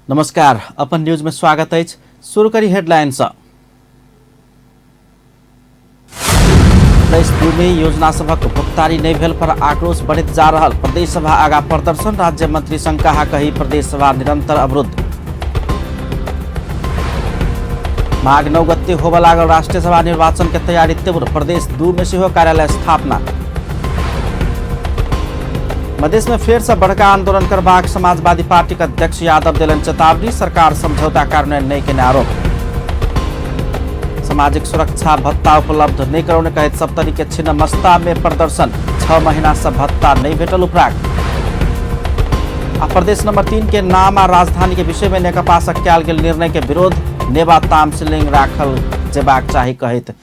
नमस्कार, अपन न्यूज में स्वागत अछि। शुरू करी हेडलाइन सँ। 23 में योजना सभक भुगतानी नहि भेल पर आक्रोश बढ़ैत जा रहल। प्रदेश सभा आगा प्रदर्शन, राज्य मंत्री संग कहा कही प्रदेश सभा निरंतर अवरुद्ध। माघ 9 गते होबय लागल राष्ट्रीय सभा निर्वाचन के तैयारी तीव्र। प्रदेश 2 में सेहो कार्यालय स्थापना। मधेश में फेर से बड़का आंदोलन करबाक समाजवादी पार्टी के अध्यक्ष यादव देलनि चेतावनी। सरकार समझौता कार्यान्वयन नहीं केने आरोप। सामाजिक सुरक्षा भत्ता उपलब्ध नहीं करौने कहैत सप्तरी के छिन्नमस्ता में प्रदर्शन। 6 महीना से भत्ता नहीं भेटल उपराग। आ प्रदेश नंबर 3 के नाम आ राजधानी के विषय में नेकपा से कयल गेल निर्णय के विरोध। नेवा तामसिलिंग राखल जेबाक चाही कहैत।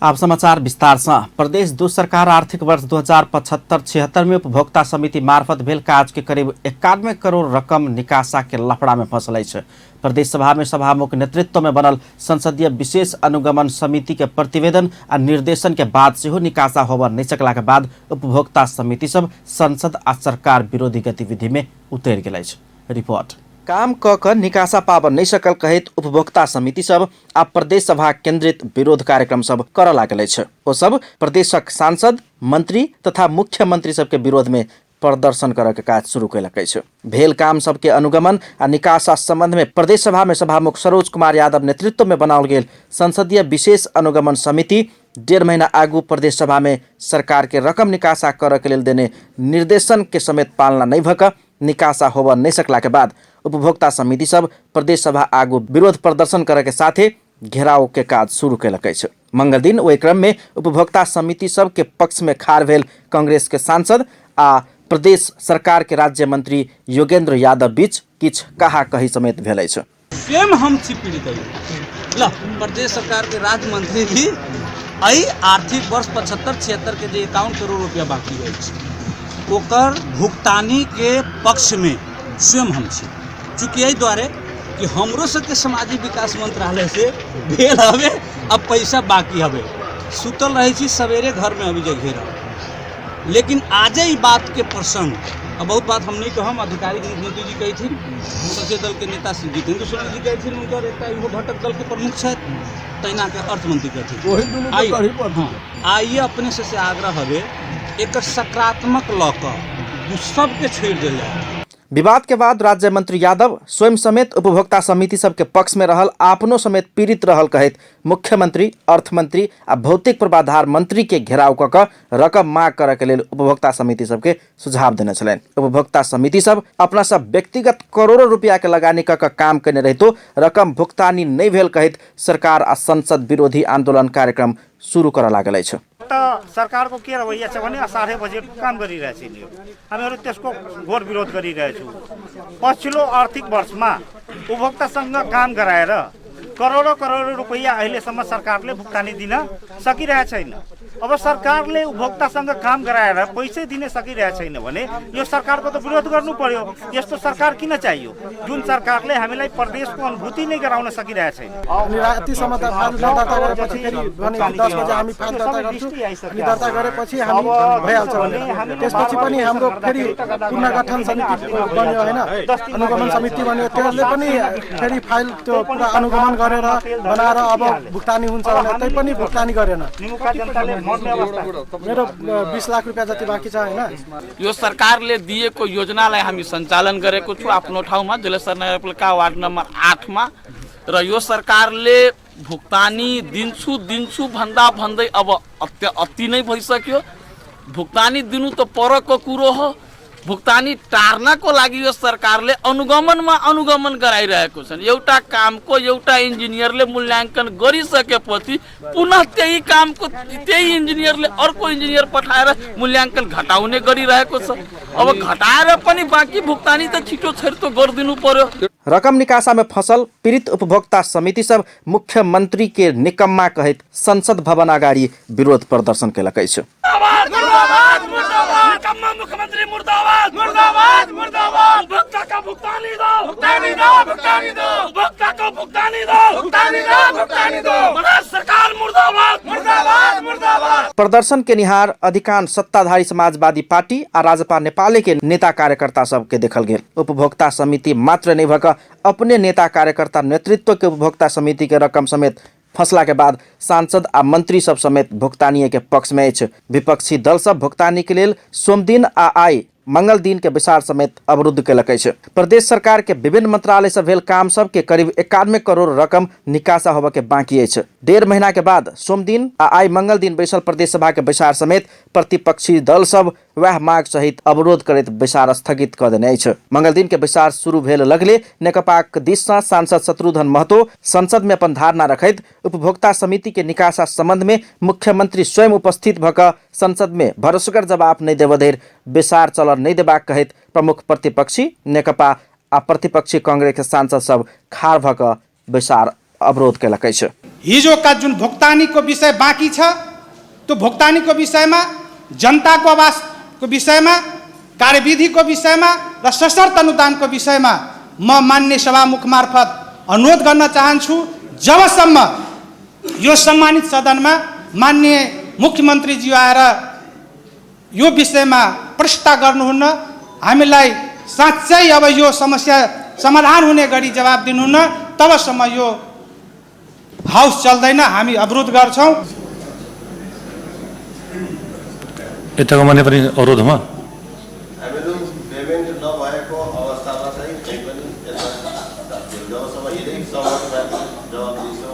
आब समाचार विस्तार से। प्रदेश 2 सरकार आर्थिक वर्ष 2075-76 में उपभोक्ता समिति मार्फत भेल काज के करीब 91 करोड़ रकम निकासा के लफड़ा में फंसल अछि। प्रदेश सभा में सभामुख नेतृत्व में बनल संसदीय विशेष अनुगमन समिति के प्रतिवेदन आ निर्देशन के बाद सेहो निकासा होबय नहीं सकला के बाद उपभोक्ता समिति सब संसद आ सरकार विरोधी गतिविधि में उतरि गेल अछि। रिपोर्ट। काम क क निकासा पाबऽ नहि सकल कहैत उपभोक्ता समिति सब आ प्रदेश सभा केंद्रित विरोध कार्यक्रम सब करऽ लागल अछि। ओ सब प्रदेशक सांसद, मंत्री तथा मुख्यमंत्री सबके विरोध में प्रदर्शन करऽ के काज शुरू कयलक अछि। भेल काम सबके अनुगमन आ निकासा संबंध में प्रदेश सभा में सभामुख सरोज कुमार यादव नेतृत्व में बनाओल गेल संसदीय विशेष अनुगमन समिति 1.5 महीना आगू प्रदेश सभा में सरकार के रकम निकासा करऽ के लेल देने निर्देशन के समेत पालना नहीं भऽ कऽ निकासा होबऽ नहीं सकला के बाद उपभोक्ता समिति सब प्रदेश सभा आगू विरोध प्रदर्शन करऽ के साथे घेराव के काज शुरू कयलक अछि। मंगल दिन ओहि क्रम में उपभोक्ता समिति सब के पक्ष में खाड़ भेल कांग्रेस के सांसद आ प्रदेश सरकार के राज्य मंत्री योगेंद्र यादव बीच किछु कहा कही समेत भेल अछि। स्वयं हम छी पीड़ित ल प्रदेश सरकार के राज्य मंत्री भी एहि आर्थिक वर्ष 75-76 के जे 51 करोड़ रुपया बाकी अछि ओकर भुगतानी के पक्ष में स्वयं हम छी। चूँकि एहि दुआरे कि हमरो सबके सामाजिक विकास मंत्रालय से भेल हवे, अब पैसा बाकी हवे, सुतल रहे छी सवेरे घर में अभी जे घेरल। लेकिन आजे ई बात के प्रसंग अब बहुत बात हम नहीं कहम, आधिकारिक मुख्यमंत्री जी कहथिन, संसदीय दल के नेता श्री जितेंद्र सोनी जी कहथिन, उनकर एकटा इहो घटक दल के प्रमुख छथि, तहिना के अर्थमंत्री कहथिन। हाँ, आइए अपने से आग्रह हवे एकर सकारात्मक लऽ कऽ सबके छोड़ि देल जाय। विवाद के बाद राज्य मंत्री यादव स्वयं समेत उपभोक्ता समिति सबके पक्ष में रहल आपनो समेत पीड़ित रहल कहैत मुख्यमंत्री, अर्थमंत्री आ भौतिक पूर्वाधार मंत्री के घेराव कऽ कऽ रकम माग करऽ के लेल उपभोक्ता समिति सबके सुझाव देने छलनि। उपभोक्ता समिति सब अपना सब व्यक्तिगत करोड़ों रुपया के लगानी कऽ कऽ काम केने रहितो रकम भुगतानी नहि भेल कहैत सरकार आ संसद विरोधी आंदोलन कार्यक्रम शुरू करऽ लागल अछि। त सरकारको के रवैया छ भने असाढे बजेटको काम गरिरहेछ यिनीहरू, हामीहरू त्यसको घोर विरोध गरिरहेछौँ। पछिल्लो आर्थिक वर्षमा उपभोक्तासँग काम गराएर करोडौँ करोडौँ रुपैयाँ अहिलेसम्म सरकारले भुक्तानी दिन सकिरहेको छैन। अब सरकारले उपभोक्तासँग काम गराएर पैसै दिन सकिरहेको छैन भने यो सरकारको त विरोध गर्नु पर्यो। यस्तो सरकार किन चाहियो जुन सरकारले हामीलाई प्रदेशको अनुभूति नै गराउन सकिरहेको छैन। अनि रातिसम्म त फाइल दर्ता गरेपछि फेरि भने 10 बजे हामी फाइल दर्ता गर्छौँ, अनि दर्ता गरेपछि हामी भइहाल्छ भनेर। त्यसपछि पनि हाम्रो फेरि पुनर्गठन समिति बन्यो होइन, अनुगमन समिति बन्यो, त्यसले पनि फेरि फाइल त्यो पुरा अनुगमन गरेर बनाएर अब भुक्तानी हुन्छ भनेर तै पनि भुक्तानी गरेन। मेरो 20 लाख रुपियाँ जति बाँकी छ होइन। यो सरकारले दिएको योजनालाई हामी सञ्चालन गरेको छु आफ्नो ठाउँमा जलेश्वर नगरपालिका वार्ड नम्बर 8 मा, र यो सरकारले भुक्तानी दिन्छु दिन्छु भन्दा भन्दै अब अति नै भइसक्यो। भुक्तानी दिनु त परको कुरो हो, भुक्तानी टार्नको लागि यो सरकारले अनुगमनमा अनुगमन गराइरहेको छन्। एउटा कामको एउटा इन्जिनियरले मूल्याङ्कन गरिसकेपछि पुनः त्यही कामको त्यही इन्जिनियरले अर्को इन्जिनियर पठाएर मूल्याङ्कन घटाउने गरिरहेको छ। अब घटाएर पनि बाँकी भुक्तानी त छिटो छिटो गरिदिनु पर्यो। रकम निकासा में फसल पीड़ित उपभोक्ता समिति सब मुख्यमंत्री के निकम्मा कहैत संसद भवन अगाडि विरोध प्रदर्शन केलक अछि। मुख्यमंत्री मुर्दाबाद मुर्दाबाद मुर्दाबाद, उपभोक्ता का भुगतानी दो भुगतानी दो भुगतानी दो, उपभोक्ता को भुगतानी दो भुगतानी दो भुगतानी दो, भारत सरकार मुर्दाबाद मुर्दाबाद मुर्दाबाद। प्रदर्शन केनिहार अधिकांश सत्ताधारी समाजवादी पार्टी आ राजपा नेपाले के नेता कार्यकर्ता सबके देखल गेल। उपभोक्ता समिति मात्र नहि भऽ कऽ अपने नेता कार्यकर्ता नेतृत्व के उपभोक्ता समिति के रकम समेत फंसला के बाद सांसद आ मंत्री सब समेत भुगतानीय के पक्ष में अछि। विपक्षी दल सब भुगतानी के लेल सोमदिन आ आइ मंगल दिन के बैसार समेत अवरुद्ध केलक अछि। प्रदेश सरकार के विभिन्न मंत्रालय से भेल काम सब के करीब 91 करोड़ रकम निकासा होबय के बाकी अछि। 1.5 महीना के बाद सोमदिन आ आइ मंगल दिन बैसल प्रदेश सभा के बैसार समेत प्रतिपक्षी दल सब वएह माग सहित अवरोध करैत बैसार स्थगित कऽ देने अछि। मंगल दिन के बैसार शुरू भेल लगले नेकपाक दिस सँ सांसद शत्रुघ्न महतो संसद में अपन धारणा रखैत उपभोक्ता समिति के निकासा संबंध में मुख्यमंत्री स्वयं उपस्थित भऽ कऽ संसद में भरोसगर जवाब नहि देबऽ धरि बैसार चलऽ नहि देबाक कहैत प्रमुख प्रतिपक्षी नेकपा आ प्रतिपक्षी कांग्रेस के सांसद सब खाड़ भऽ कऽ बैसार अवरोध केलक अछि। हिजोका जुन भुक्तानीको विषय बाँकी छ, त्यो भुक्तानीको विषयमा, जनताको आवासको विषयमा, कार्यविधिको विषयमा र सशर्त अनुदानको विषयमा म मान्य सभामुख मार्फत अनुरोध गर्न चाहन्छु, जबसम्म यो सम्मानित सदनमा मान्य मुख्यमन्त्रीज्यू आएर यो विषयमा प्रश्न गर्नुहुन्न, हामीलाई साँच्चै अब यो समस्या समाधान हुने गरी जवाब दिनुहुन्न, तबसम्म यो हाउस चल्दैन, हामी अवरोध गर्छौँ। यताको माने पनि अवरोधमा हामीहरू पेमेन्ट नभएको अवस्थामा चाहिँ कहीँ पनि जबसम्म यदि जवाब दिन्छ।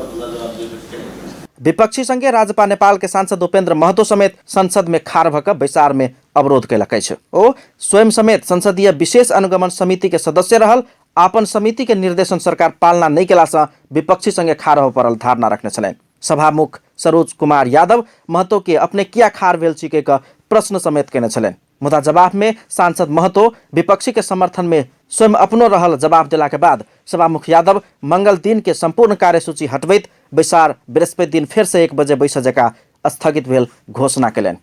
विपक्षी संगे राजपा नेपाल के सांसद उपेंद्र महतो समेत संसद में खाड़ भऽ कऽ बैसार में अवरोध केलक अछि। ओ स्वयं समेत संसदीय विशेष अनुगमन समिति के सदस्य रहल आपन समिति के निर्देशन सरकार पालना नहि केला सँ विपक्षी संगे खाड़ होबय पड़ल धारणा रखने छलनि। सभामुख सरोज कुमार यादव महतो के अपने किया खाड़ भेल छी कहि कऽ प्रश्न समेत केने छलनि। मुदा जवाब में सांसद महतो विपक्षी के समर्थन में स्वयं अपनो रहल जवाब देला के बाद सभामुख यादव मंगल दिन के संपूर्ण कार्यसूची हटबैत बैसार बृहस्पति दिन फेर से 1 बजे बैसऽ जकाँ स्थगित भेल घोषणा केलनि।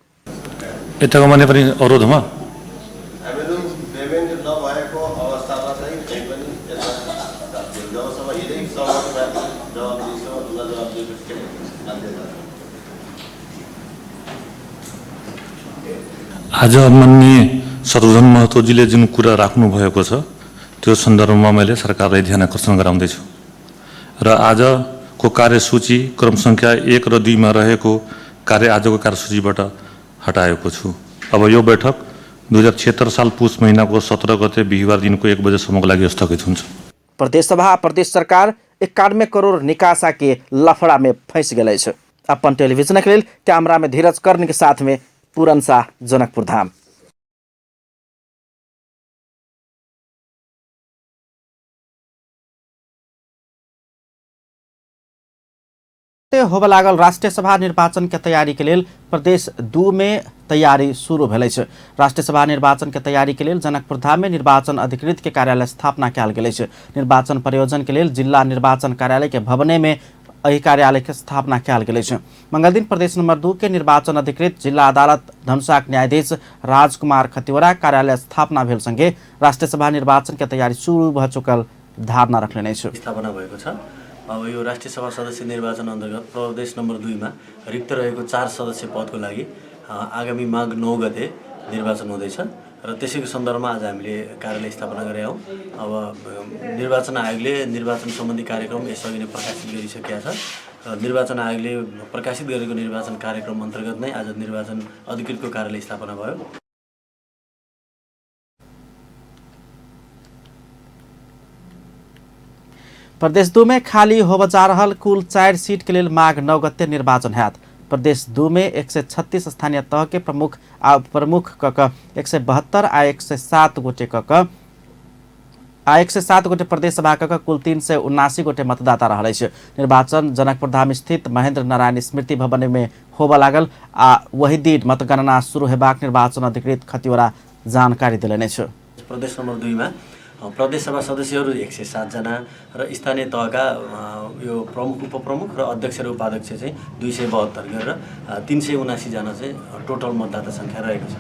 यताको माने पनि अवरोधमा हामीहरू पेमेन्ट नभएको अवस्थामा चाहिँ कहीँ पनि जबसम्म यदि जवाब दिन्छ जवाब दिन्छ। आज माननीय शत्रुघ्न महतोजीले जुन कुरा राख्नु भएको छ त्यो सन्दर्भमा मैले सरकारलाई ध्यान आकर्षण गराउँदैछु र आजको कार्यसूची क्रम सङ्ख्या 1 र 2 मा रहेको कार्य आजको कार्यसूचीबाट हटाएको छु। अब यो बैठक 2076 साल पुस महिनाको 17 गते बिहिबार दिनको 1 बजेसम्मको लागि स्थगित हुन्छ। प्रदेश सभा प्रदेश सरकार 91 करोड़ निकासा के लफड़ा में फंस गेल अछि। अपन टेलीविजनक लेल कैमरा में धीरज कर्ण के साथ में पूरन शाह, जनकपुर धाम। होबय लागल राष्ट्रीय सभा निर्वाचन के तैयारी के लेल प्रदेश 2 में तैयारी शुरू भेल अछि। राष्ट्रीय सभा निर्वाचन के तैयारी के लेल जनकपुर धाम में निर्वाचन अधिकृत के कार्यालय स्थापना कयल गेल अछि। निर्वाचन परियोजन के लेल जिला निर्वाचन कार्यालय के भवने में एहि कार्यालय के स्थापना कयल गेल अछि। मंगलदिन प्रदेश नंबर 2 के निर्वाचन अधिकृत जिला अदालत धनुषाक न्यायाधीश राजकुमार खतिवड़ा कार्यालय स्थापना भेल संगे राष्ट्रीय सभा निर्वाचन के तैयारी शुरू भऽ चुकल धारणा रखलनि अछि। स्थापना भएको छ। अब यो राष्ट्रिय सभा सदस्य निर्वाचन अन्तर्गत प्रदेश नम्बर 2 मा रिक्त रहेको 4 सदस्य पदको लागि आगामी माघ 9 गते निर्वाचन हुँदैछ र त्यसैको सन्दर्भमा आज हामीले कार्यालय स्थापना गरेका हौँ। अब निर्वाचन आयोगले निर्वाचन सम्बन्धी कार्यक्रम यसअघि नै प्रकाशित गरिसकेका छ र निर्वाचन आयोगले प्रकाशित गरेको निर्वाचन कार्यक्रम अन्तर्गत नै आज निर्वाचन अधिकृतको कार्यालय स्थापना भयो। प्रदेश 2 में खाली होबय जा रहल कुल 4 सीट के लेल माघ 9 गते निर्वाचन हैत। प्रदेश 2 में 136 स्थानीय तह के प्रमुख आ उपप्रमुख क क 172 आ 107 गोटे क क आ 107 गोटे प्रदेश सभा क क कुल 379 गोटे मतदाता रहल अछि। निर्वाचन जनकपुर धाम स्थित महेंद्र नारायण स्मृति भवन में होबय लागल आ वही दिन मतगणना शुरू हेबाक निर्वाचन अधिकृत खतिवड़ा जानकारी देलनि अछि। प्रदेश नम्बर 2 मा प्रदेश सभा सदस्यहरू 107 जना र स्थानीय तहका यो प्रमुख उपप्रमुख र अध्यक्ष र उपाध्यक्ष चाहिँ 272 गरेर 379 जना चाहिँ टोटल मतदाता सङ्ख्या रहेको छ।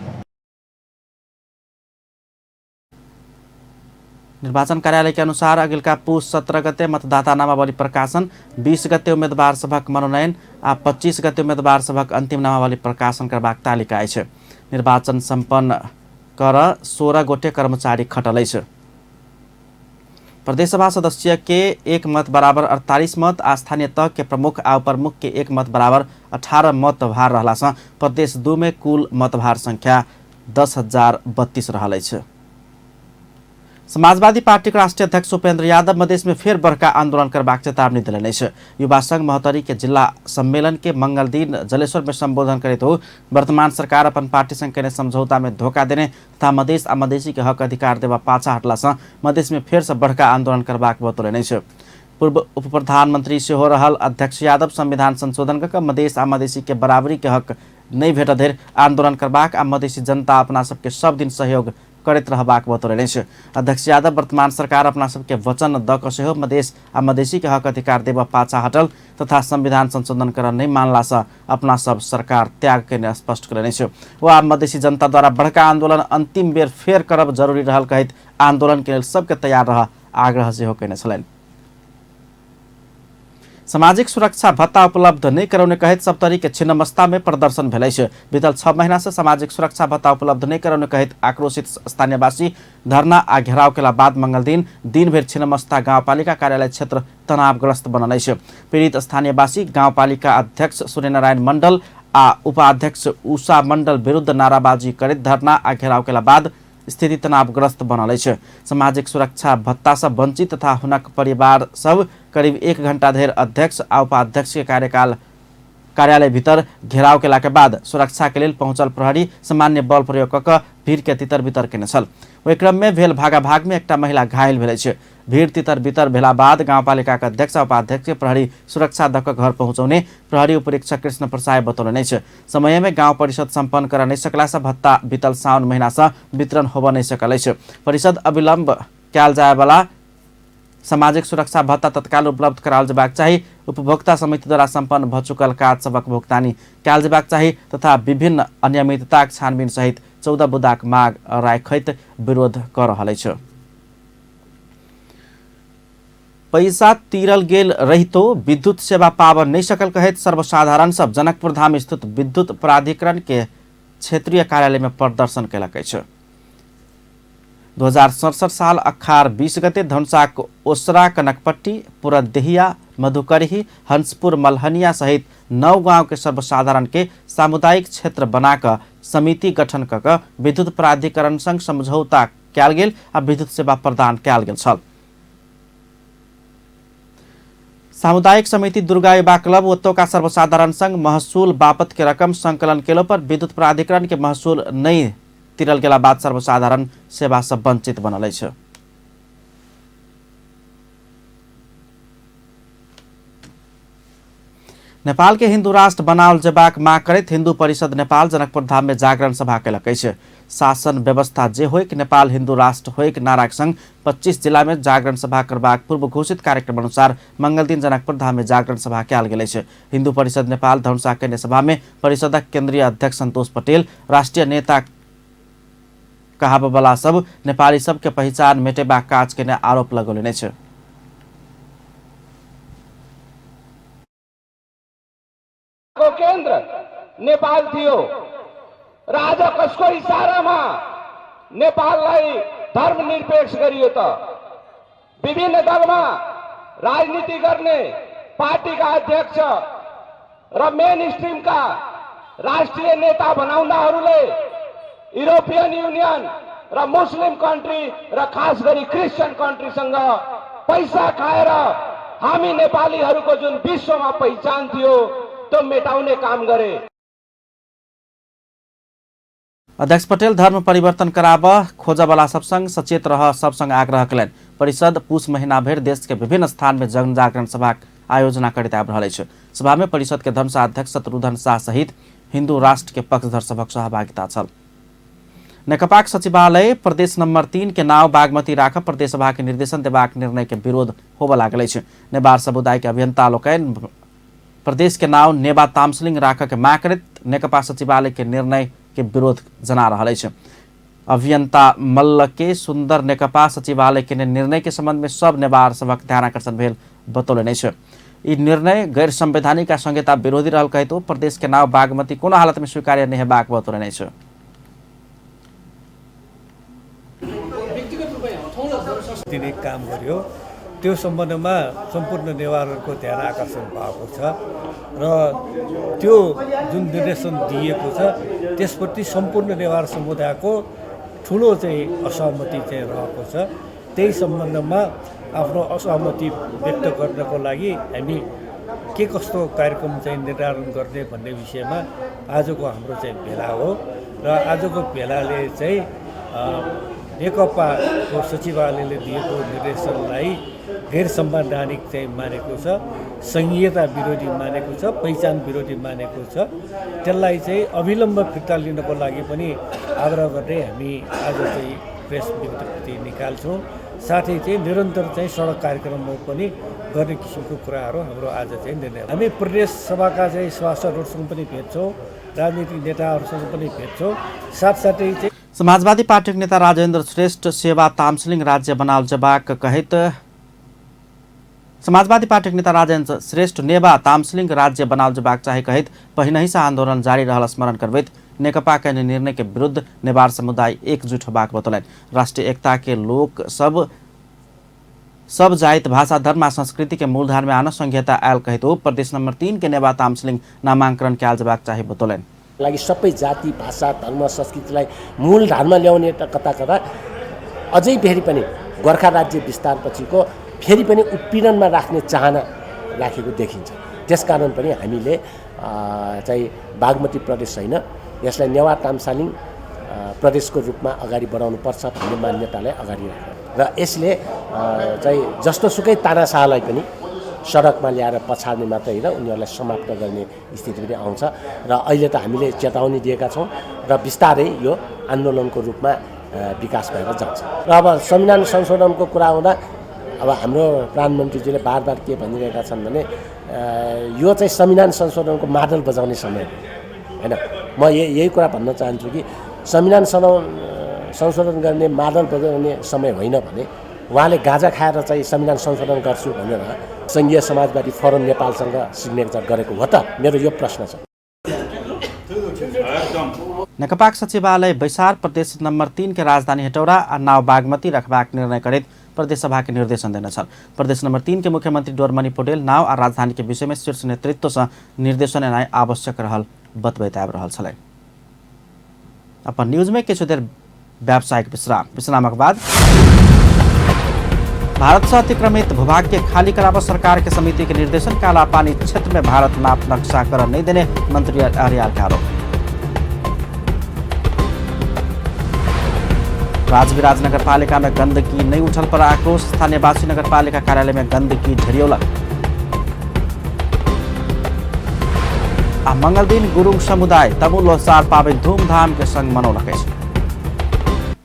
निर्वाचन कार्यालय के अनुसार अगिलका पुस 17 गते मतदाता नामावली प्रकाशन, 20 गते उम्मेदवार सभक मनोनयन आ 25 गते उम्मेदवार सभक अन्तिम नामावली प्रकाशन करबाक तालिका अछि। निर्वाचन सम्पन्न कर 16 गोटे कर्मचारी खटल अछि। प्रदेशसभा सदस्य के 1 मत बराबर 48 मत आ स्थानीय तह के प्रमुख आ उपप्रमुख के 1 मत बराबर 18 मत भार रहला सँ प्रदेश 2 में कुल मतभार संख्या 10,032 रहल अछि। समाजवादी पार्टी के राष्ट्रीय अध्यक्ष उपेंद्र यादव मधेश में फेर बड़का आंदोलन करबाक चेतावनी देलनि अछि। युवा संघ महोत्तरी के जिला सम्मेलन के मंगल दिन जलेश्वर में संबोधन करैत हो वर्तमान सरकार अपन पार्टी संग केने समझौता में धोखा देने तथा मधेश आ मधेसी के हक अधिकार देवा पाछा हटला सँ मधेश में फेर से बड़का आंदोलन करबाक बतौलनि अछि। पूर्व उप प्रधानमंत्री सेहो रहल अध्यक्ष यादव संविधान संशोधन कऽ मधेश आ मधेसी के बराबरी के हक नहि भेटत धरि आंदोलन करबाक आ मधेसी जनता अपना सबके सब दिन सहयोग करैत रहबाक बतौलनि अछि। अध्यक्ष यादव वर्तमान सरकार अपना सबके वचन दऽ कऽ सेहो मधेश आ मधेसी के हक अधिकार देबऽ पाछा हटल तथा संविधान संशोधन करऽ नहि मानला सँ अपना सब सरकार त्याग केने स्पष्ट कयलनि अछि। ओ आब मधेसी जनता द्वारा बड़का आंदोलन अंतिम बेर फेर करब जरूरी रहल कहैत आंदोलन के लेल सबके तैयार रह आग्रह सेहो कयने छलनि। सामाजिक सुरक्षा भत्ता उपलब्ध नहीं करौने कहैत सप्तरी के छिन्नमस्ता में प्रदर्शन भेल अछि। बीतल 6 महीना से सामाजिक सुरक्षा भत्ता उपलब्ध नहीं करौने कहैत आक्रोशित स्थानीयवासी धरना आ घेराव केला बाद मंगल दिन दिनभरि छिन्नमस्ता गाउँपालिका कार्यालय क्षेत्र तनावग्रस्त बनल अछि। पीड़ित स्थानीयवासी गाउँपालिका अध्यक्ष सूर्यनारायण मण्डल आ उपाध्यक्ष उषा मण्डल विरुद्ध नाराबाजी करैत धरना आ घेराव केला बाद स्थिति तनावग्रस्त बनल अछि। सामाजिक सुरक्षा भत्ता से वंचित तथा हुनक परिवार सब करीब 1 घंटा धरि अध्यक्ष आ उपाध्यक्ष के कार्यालय भीतर घेराव केला के बाद सुरक्षा के लेल पहुंचल प्रहरी सामान्य बल प्रयोग कऽ कऽ भीड़ के तितर बितर केने छल। ओहि क्रम में भेल भागाभाग में एकटा महिला घायल भेल अछि। भीड़ तितर बितर भेला बाद गाउँपालिका के अध्यक्ष आ उपाध्यक्ष के प्रहरी सुरक्षा दऽ कऽ घर पहुंचौने प्रहरी उपरीक्षक कृष्ण प्रसाद बतौलनि अछि। समय में गाँव परिषद सम्पन्न कर नहीं सकला से भत्ता बीतल साउन महीना से वितरण होबऽ नहीं सकल अछि। परिषद अविलंब कयल जाय वाला सामाजिक सुरक्षा भत्ता तत्काल उपलब्ध कराओल जेबाक चाही, उपभोक्ता समिति द्वारा सम्पन्न भऽ चुकल काज सभक भुगतानी कयल जेबाक चाही तथा विभिन्न अनियमितताक छानबीन सहित 14 बुँदाक माग राखैत विरोध कऽ रहल अछि। पैसा तीरल गेल रहितो विद्युत सेवा पाबऽ नहि सकल कहैत सर्वसाधारण सब जनकपुर धाम स्थित विद्युत प्राधिकरण के क्षेत्रीय कार्यालय में प्रदर्शन कयलक अछि। 2067 साल अखार 20 गते धनुषाक ओसरा, कनकपट्टी, पुरदेहिया, मधुकरही, हंसपुर, मलहनिया सहित 9 गांव के सर्वसाधारण के सामुदायिक क्षेत्र बनाकऽ समिति गठन कऽ कऽ विद्युत प्राधिकरण संग समझौता कयल गेल आ विद्युत सेवा प्रदान कयल गेल छल। सामुदायिक समिति दुर्गा युवा क्लब ओतुका सर्वसाधारण संग महसूल बापत के रकम संकलन केलो पर विद्युत प्राधिकरण के महसूल नहीं तिरल गेला बाद सर्वसाधारण सेवा से वंचित बनल अछि। नेपाल के हिंदू राष्ट्र बनाओल जेबाक माग करैत हिंदू परिषद नेपाल जनकपुर धाम में जागरण सभा कयलक अछि। शासन व्यवस्था जे होइक नेपाल हिंदू राष्ट्र होइक नाराक संग 25 जिला में जागरण सभा करबाक पूर्व घोषित कार्यक्रम अनुसार मंगल दिन जनकपुर धाम में जागरण सभा कयल गेल अछि। हिंदू परिषद नेपाल धनुषा केने सभा में परिषदक केंद्रीय अध्यक्ष संतोष पटेल राष्ट्रीय नेता कहाबवला सब नेपाली सबके पहिचान मेटेबाक काज केने आरोप लगौलनि अछि। को केन्द्र नेपाल थियो र आज कसको इशारामा नेपाललाई धर्मनिरपेक्ष गरियो त? विभिन्न दलमा राजनीति गर्ने पार्टीका अध्यक्ष र मेन स्ट्रिमका राष्ट्रिय नेता बनाउनाहरूले युरोपियन युनियन र मुस्लिम कन्ट्री र खास गरी क्रिस्चियन कन्ट्रीसँग पैसा खाएर हामी नेपालीहरूको जुन विश्वमा पहिचान थियो त्यो मेटाउने काम गरे। अध्यक्ष पटेल धर्म परिवर्तन कराब खोजवाला सबसँग सचेत रह सबसँग आग्रह कयलनि। परिषद पुस महीना भरि देश के विभिन्न स्थान में जनजागरण सभा आयोजना करैत आबि रहल अछि। सभा में परिषद के धनुषा अध्यक्ष शत्रुघ्न शाह सहित हिंदू राष्ट्र के पक्षधर सभक सहभागिता छल। नेकपाक सचिवालय प्रदेश नंबर 3 के नाव बागमती राख प्रदेश सभा के निर्देशन देबाक निर्णय के विरोध होबऽ लागल अछि। नेवार समुदाय के अभियंता लोकनि प्रदेश के नाव नेवा तामसलिंग राख के माग करैत नेकपा सचिवालय के निर्णय के विरोध जना रहल अछि। अभियंता मल्ल के सुन्दर नेकपा सचिवालय के निर्णय के संबंध में सब नेवार सभक ध्यान आकर्षण भेल बतौलनि अछि। ई निर्णय गैर संवैधानिक आ संहिता विरोधी रहल कहैत ओ प्रदेश के नाव बागमती कोनो हालत में स्वीकार्य नहि हेबाक बतौलनि अछि। दिने काम गर्यो त्यो सम्बन्धमा सम्पूर्ण नेवारहरूको ध्यान आकर्षण भएको छ र त्यो जुन निर्देशन दिएको छ त्यसप्रति सम्पूर्ण नेवार समुदायको ठुलो चाहिँ असहमति चाहिँ रहेको छ। त्यही सम्बन्धमा आफ्नो असहमति व्यक्त गर्नको लागि हामी के कस्तो कार्यक्रम चाहिँ निर्धारण गर्ने भन्ने विषयमा आजको हाम्रो चाहिँ भेला हो र आजको भेलाले चाहिँ नेकपाको सचिवालयले दिएको निर्देशनलाई गैर संवैधानिक चाहिँ मानेको छ, सङ्घीयता विरोधी मानेको छ, पहिचान विरोधी मानेको छ। त्यसलाई चाहिँ अविलम्ब फिर्ता लिनको लागि पनि आग्रह गर्दै हामी आज चाहिँ प्रेस विज्ञप्ति निकाल्छौँ। साथै चाहिँ निरन्तर चाहिँ सडक कार्यक्रमहरू पनि गर्ने किसिमको कुराहरू हाम्रो आज चाहिँ निर्णय। हामी प्रदेश सभाका चाहिँ सभासदहरूसँग पनि भेट्छौँ, राजनीतिक नेताहरूसँग पनि भेट्छौँ। साथसाथै चाहिँ समाजवादी पार्टीक नेता राजेन्द्र श्रेष्ठ सेवा तामसलिङ राज्य बनाओल जेबाक कहैत समाजवादी पार्टीक नेता राजेन्द्र श्रेष्ठ नेवा तामसलिङ राज्य बनाओल जेबाक चाहे कहैत पहिनहिसँ आंदोलन जारी रहल स्मरण करबैत नेकपा के निर्णय के विरुद्ध नेवार समुदाय एकजुट होबाक बतौलनि। राष्ट्रीय एकता के लोक सब सब जाति भाषा धर्म आ संस्कृति के मूलधार में आन संहिता आयल कहैत ओ प्रदेश नंबर 3 के नेवा तामसलिङ नामांकन कयल जेबाक चाही बतौलनि। लागि सबै जाति भाषा धर्म संस्कृतिलाई मूलधारमा ल्याउने त कता कता अझै फेरि पनि गोर्खा राज्य विस्तारपछिको फेरि पनि उत्पीडनमा राख्ने चाहना राखेको देखिन्छ। त्यसकारण पनि हामीले चाहिँ बागमती प्रदेश होइन, यसलाई नेवा तामसालिङ प्रदेशको रूपमा अगाडि बढाउनुपर्छ भन्ने मान्यतालाई अगाडि राख्यो र यसले चाहिँ जस्तो सुकै तानाशाहलाई पनि सडकमा ल्याएर पछाड्ने मात्रै होइन, उनीहरूलाई समाप्त गर्ने स्थिति पनि आउँछ र अहिले त हामीले चेतावनी दिएका छौँ र बिस्तारै यो आन्दोलनको रूपमा विकास भएर जान्छ। र अब संविधान संशोधनको कुरा आउँदा अब हाम्रो प्रधानमन्त्रीजीले बार बार के भनिरहेका छन् भने यो चाहिँ संविधान संशोधनको मादल बजाउने समय होइन। म यही कुरा भन्न चाहन्छु कि संविधान संशोधन गर्ने मादल बजाउने समय होइन भने उहाँले गाँजा खाएर चाहिँ संविधान संशोधन गर्छु भनेर सङ्घीय समाजवादी फोरम नेपालसँग सिग्नेचर गरेको हो त? मेरो यो प्रश्न छ। नेकपाक सचिवालय बैसार प्रदेश नंबर 3 के राजधानी हेटौरा आ नाव बागमती रखबाक निर्णय करैत प्रदेश सभा के निर्देशन देने छल। प्रदेश नंबर 3 के मुख्यमंत्री डोरमणि पौडेल नाव आ राजधानी के विषय में शीर्ष नेतृत्व से निर्देशन एनाइ आवश्यक रहल बतबैत आबि रहल छलै। अपन न्यूज में किछु देर व्यावसायिक विश्राम, विश्रामक बाद भारत से अतिक्रमित भूभाग के खाली कराबऽ सरकार के समिति के निर्देशन, काला पानी क्षेत्र में भारत नाप नक्शा कर नहीं देने मंत्री अर्याल के आरोप। राजविराज नगरपालिका में गंदगी नहीं उठल पर आक्रोश, स्थानीयवासी नगरपालिका कार्यालय में गंदगी ढेरियौलक। आ मंगल दिन गुरुङ समुदाय तमु लोसार पाबनि धूमधाम के संग मनौलक अछि।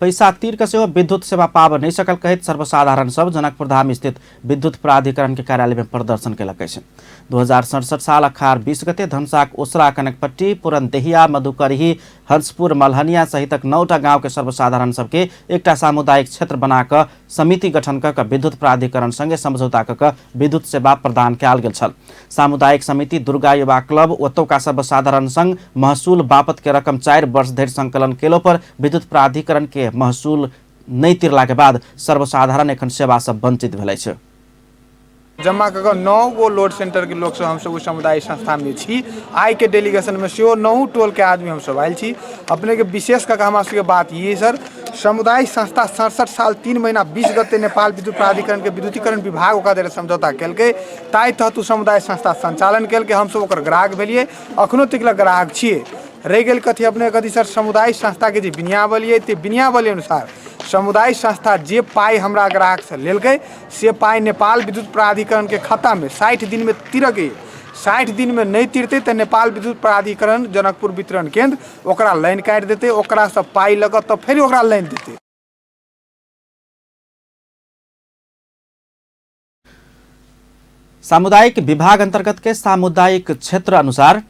पैसा तीर के सेहो विद्युत सेवा पाब नहीं सकल कहैत सर्वसाधारण सब जनकपुर धाम स्थित विद्युत प्राधिकरण के कार्यालय में प्रदर्शन केलक अछि। 2067 साल अखार 20 गते धनसाक ओसरा कनकपट्टी पुरनदेहिया मधुकरही हंसपुर मलहनिया सहितक 9टा गांव के सर्वसाधारण सबके एकटा सामुदायिक क्षेत्र बनाकऽ समिति गठन कऽ विद्युत प्राधिकरण संगे समझौता कऽ विद्युत सेवा प्रदान कयल गेल छल। सामुदायिक समिति दुर्गा युवा क्लब ओतौका सर्वसाधारण संग महसूल बापत के रकम 4 वर्ष धरि संकलन केलो पर विद्युत प्राधिकरण के महसूल नहीं तिरला के बाद सर्वसाधारण एखन सेवा से वंचित भेल अछि। जमा कऽ 9 गो लोड सेंटर के लोक सब हमसब समुदाय संस्था में छी। आइ के डेलीगेशन में सेहो 9 टोल के आदमी हमसब आयल छी। अपने के विशेष कऽ हमरा सबके बात ये सर, समुदाय संस्था 67 साल 3 महीना 20 गते नेपाल विद्युत प्राधिकरण के विद्युतीकरण विभाग ओकरा देने समझौता केलकै, ताहि तहत ओ समुदाय संस्था संचालन केलकै। हमसब ओकर ग्राहक भेलियै, अखनो तक ग्राहक छियै। रहि गेल कथी अपने कथी सर, समुदाय संस्था के जे विनियावली अइ ते विनियावली अनुसार समुदाय संस्था जे पाइ हमरा ग्राहकसँ लेलकै से पाइ नेपाल विद्युत प्राधिकरण के खाता में 60 दिन में तिरकै। 60 दिन में नहीं तिरतै तऽ नेपाल विद्युत प्राधिकरण जनकपुर वितरण केंद्र ओकरा लाइन काटि देतै, ओकरासँ पाइ लऽ कऽ तब फेर ओकरा लाइन देतै। सामुदायिक विभाग अंतर्गत के सामुदायिक क्षेत्र अनुसार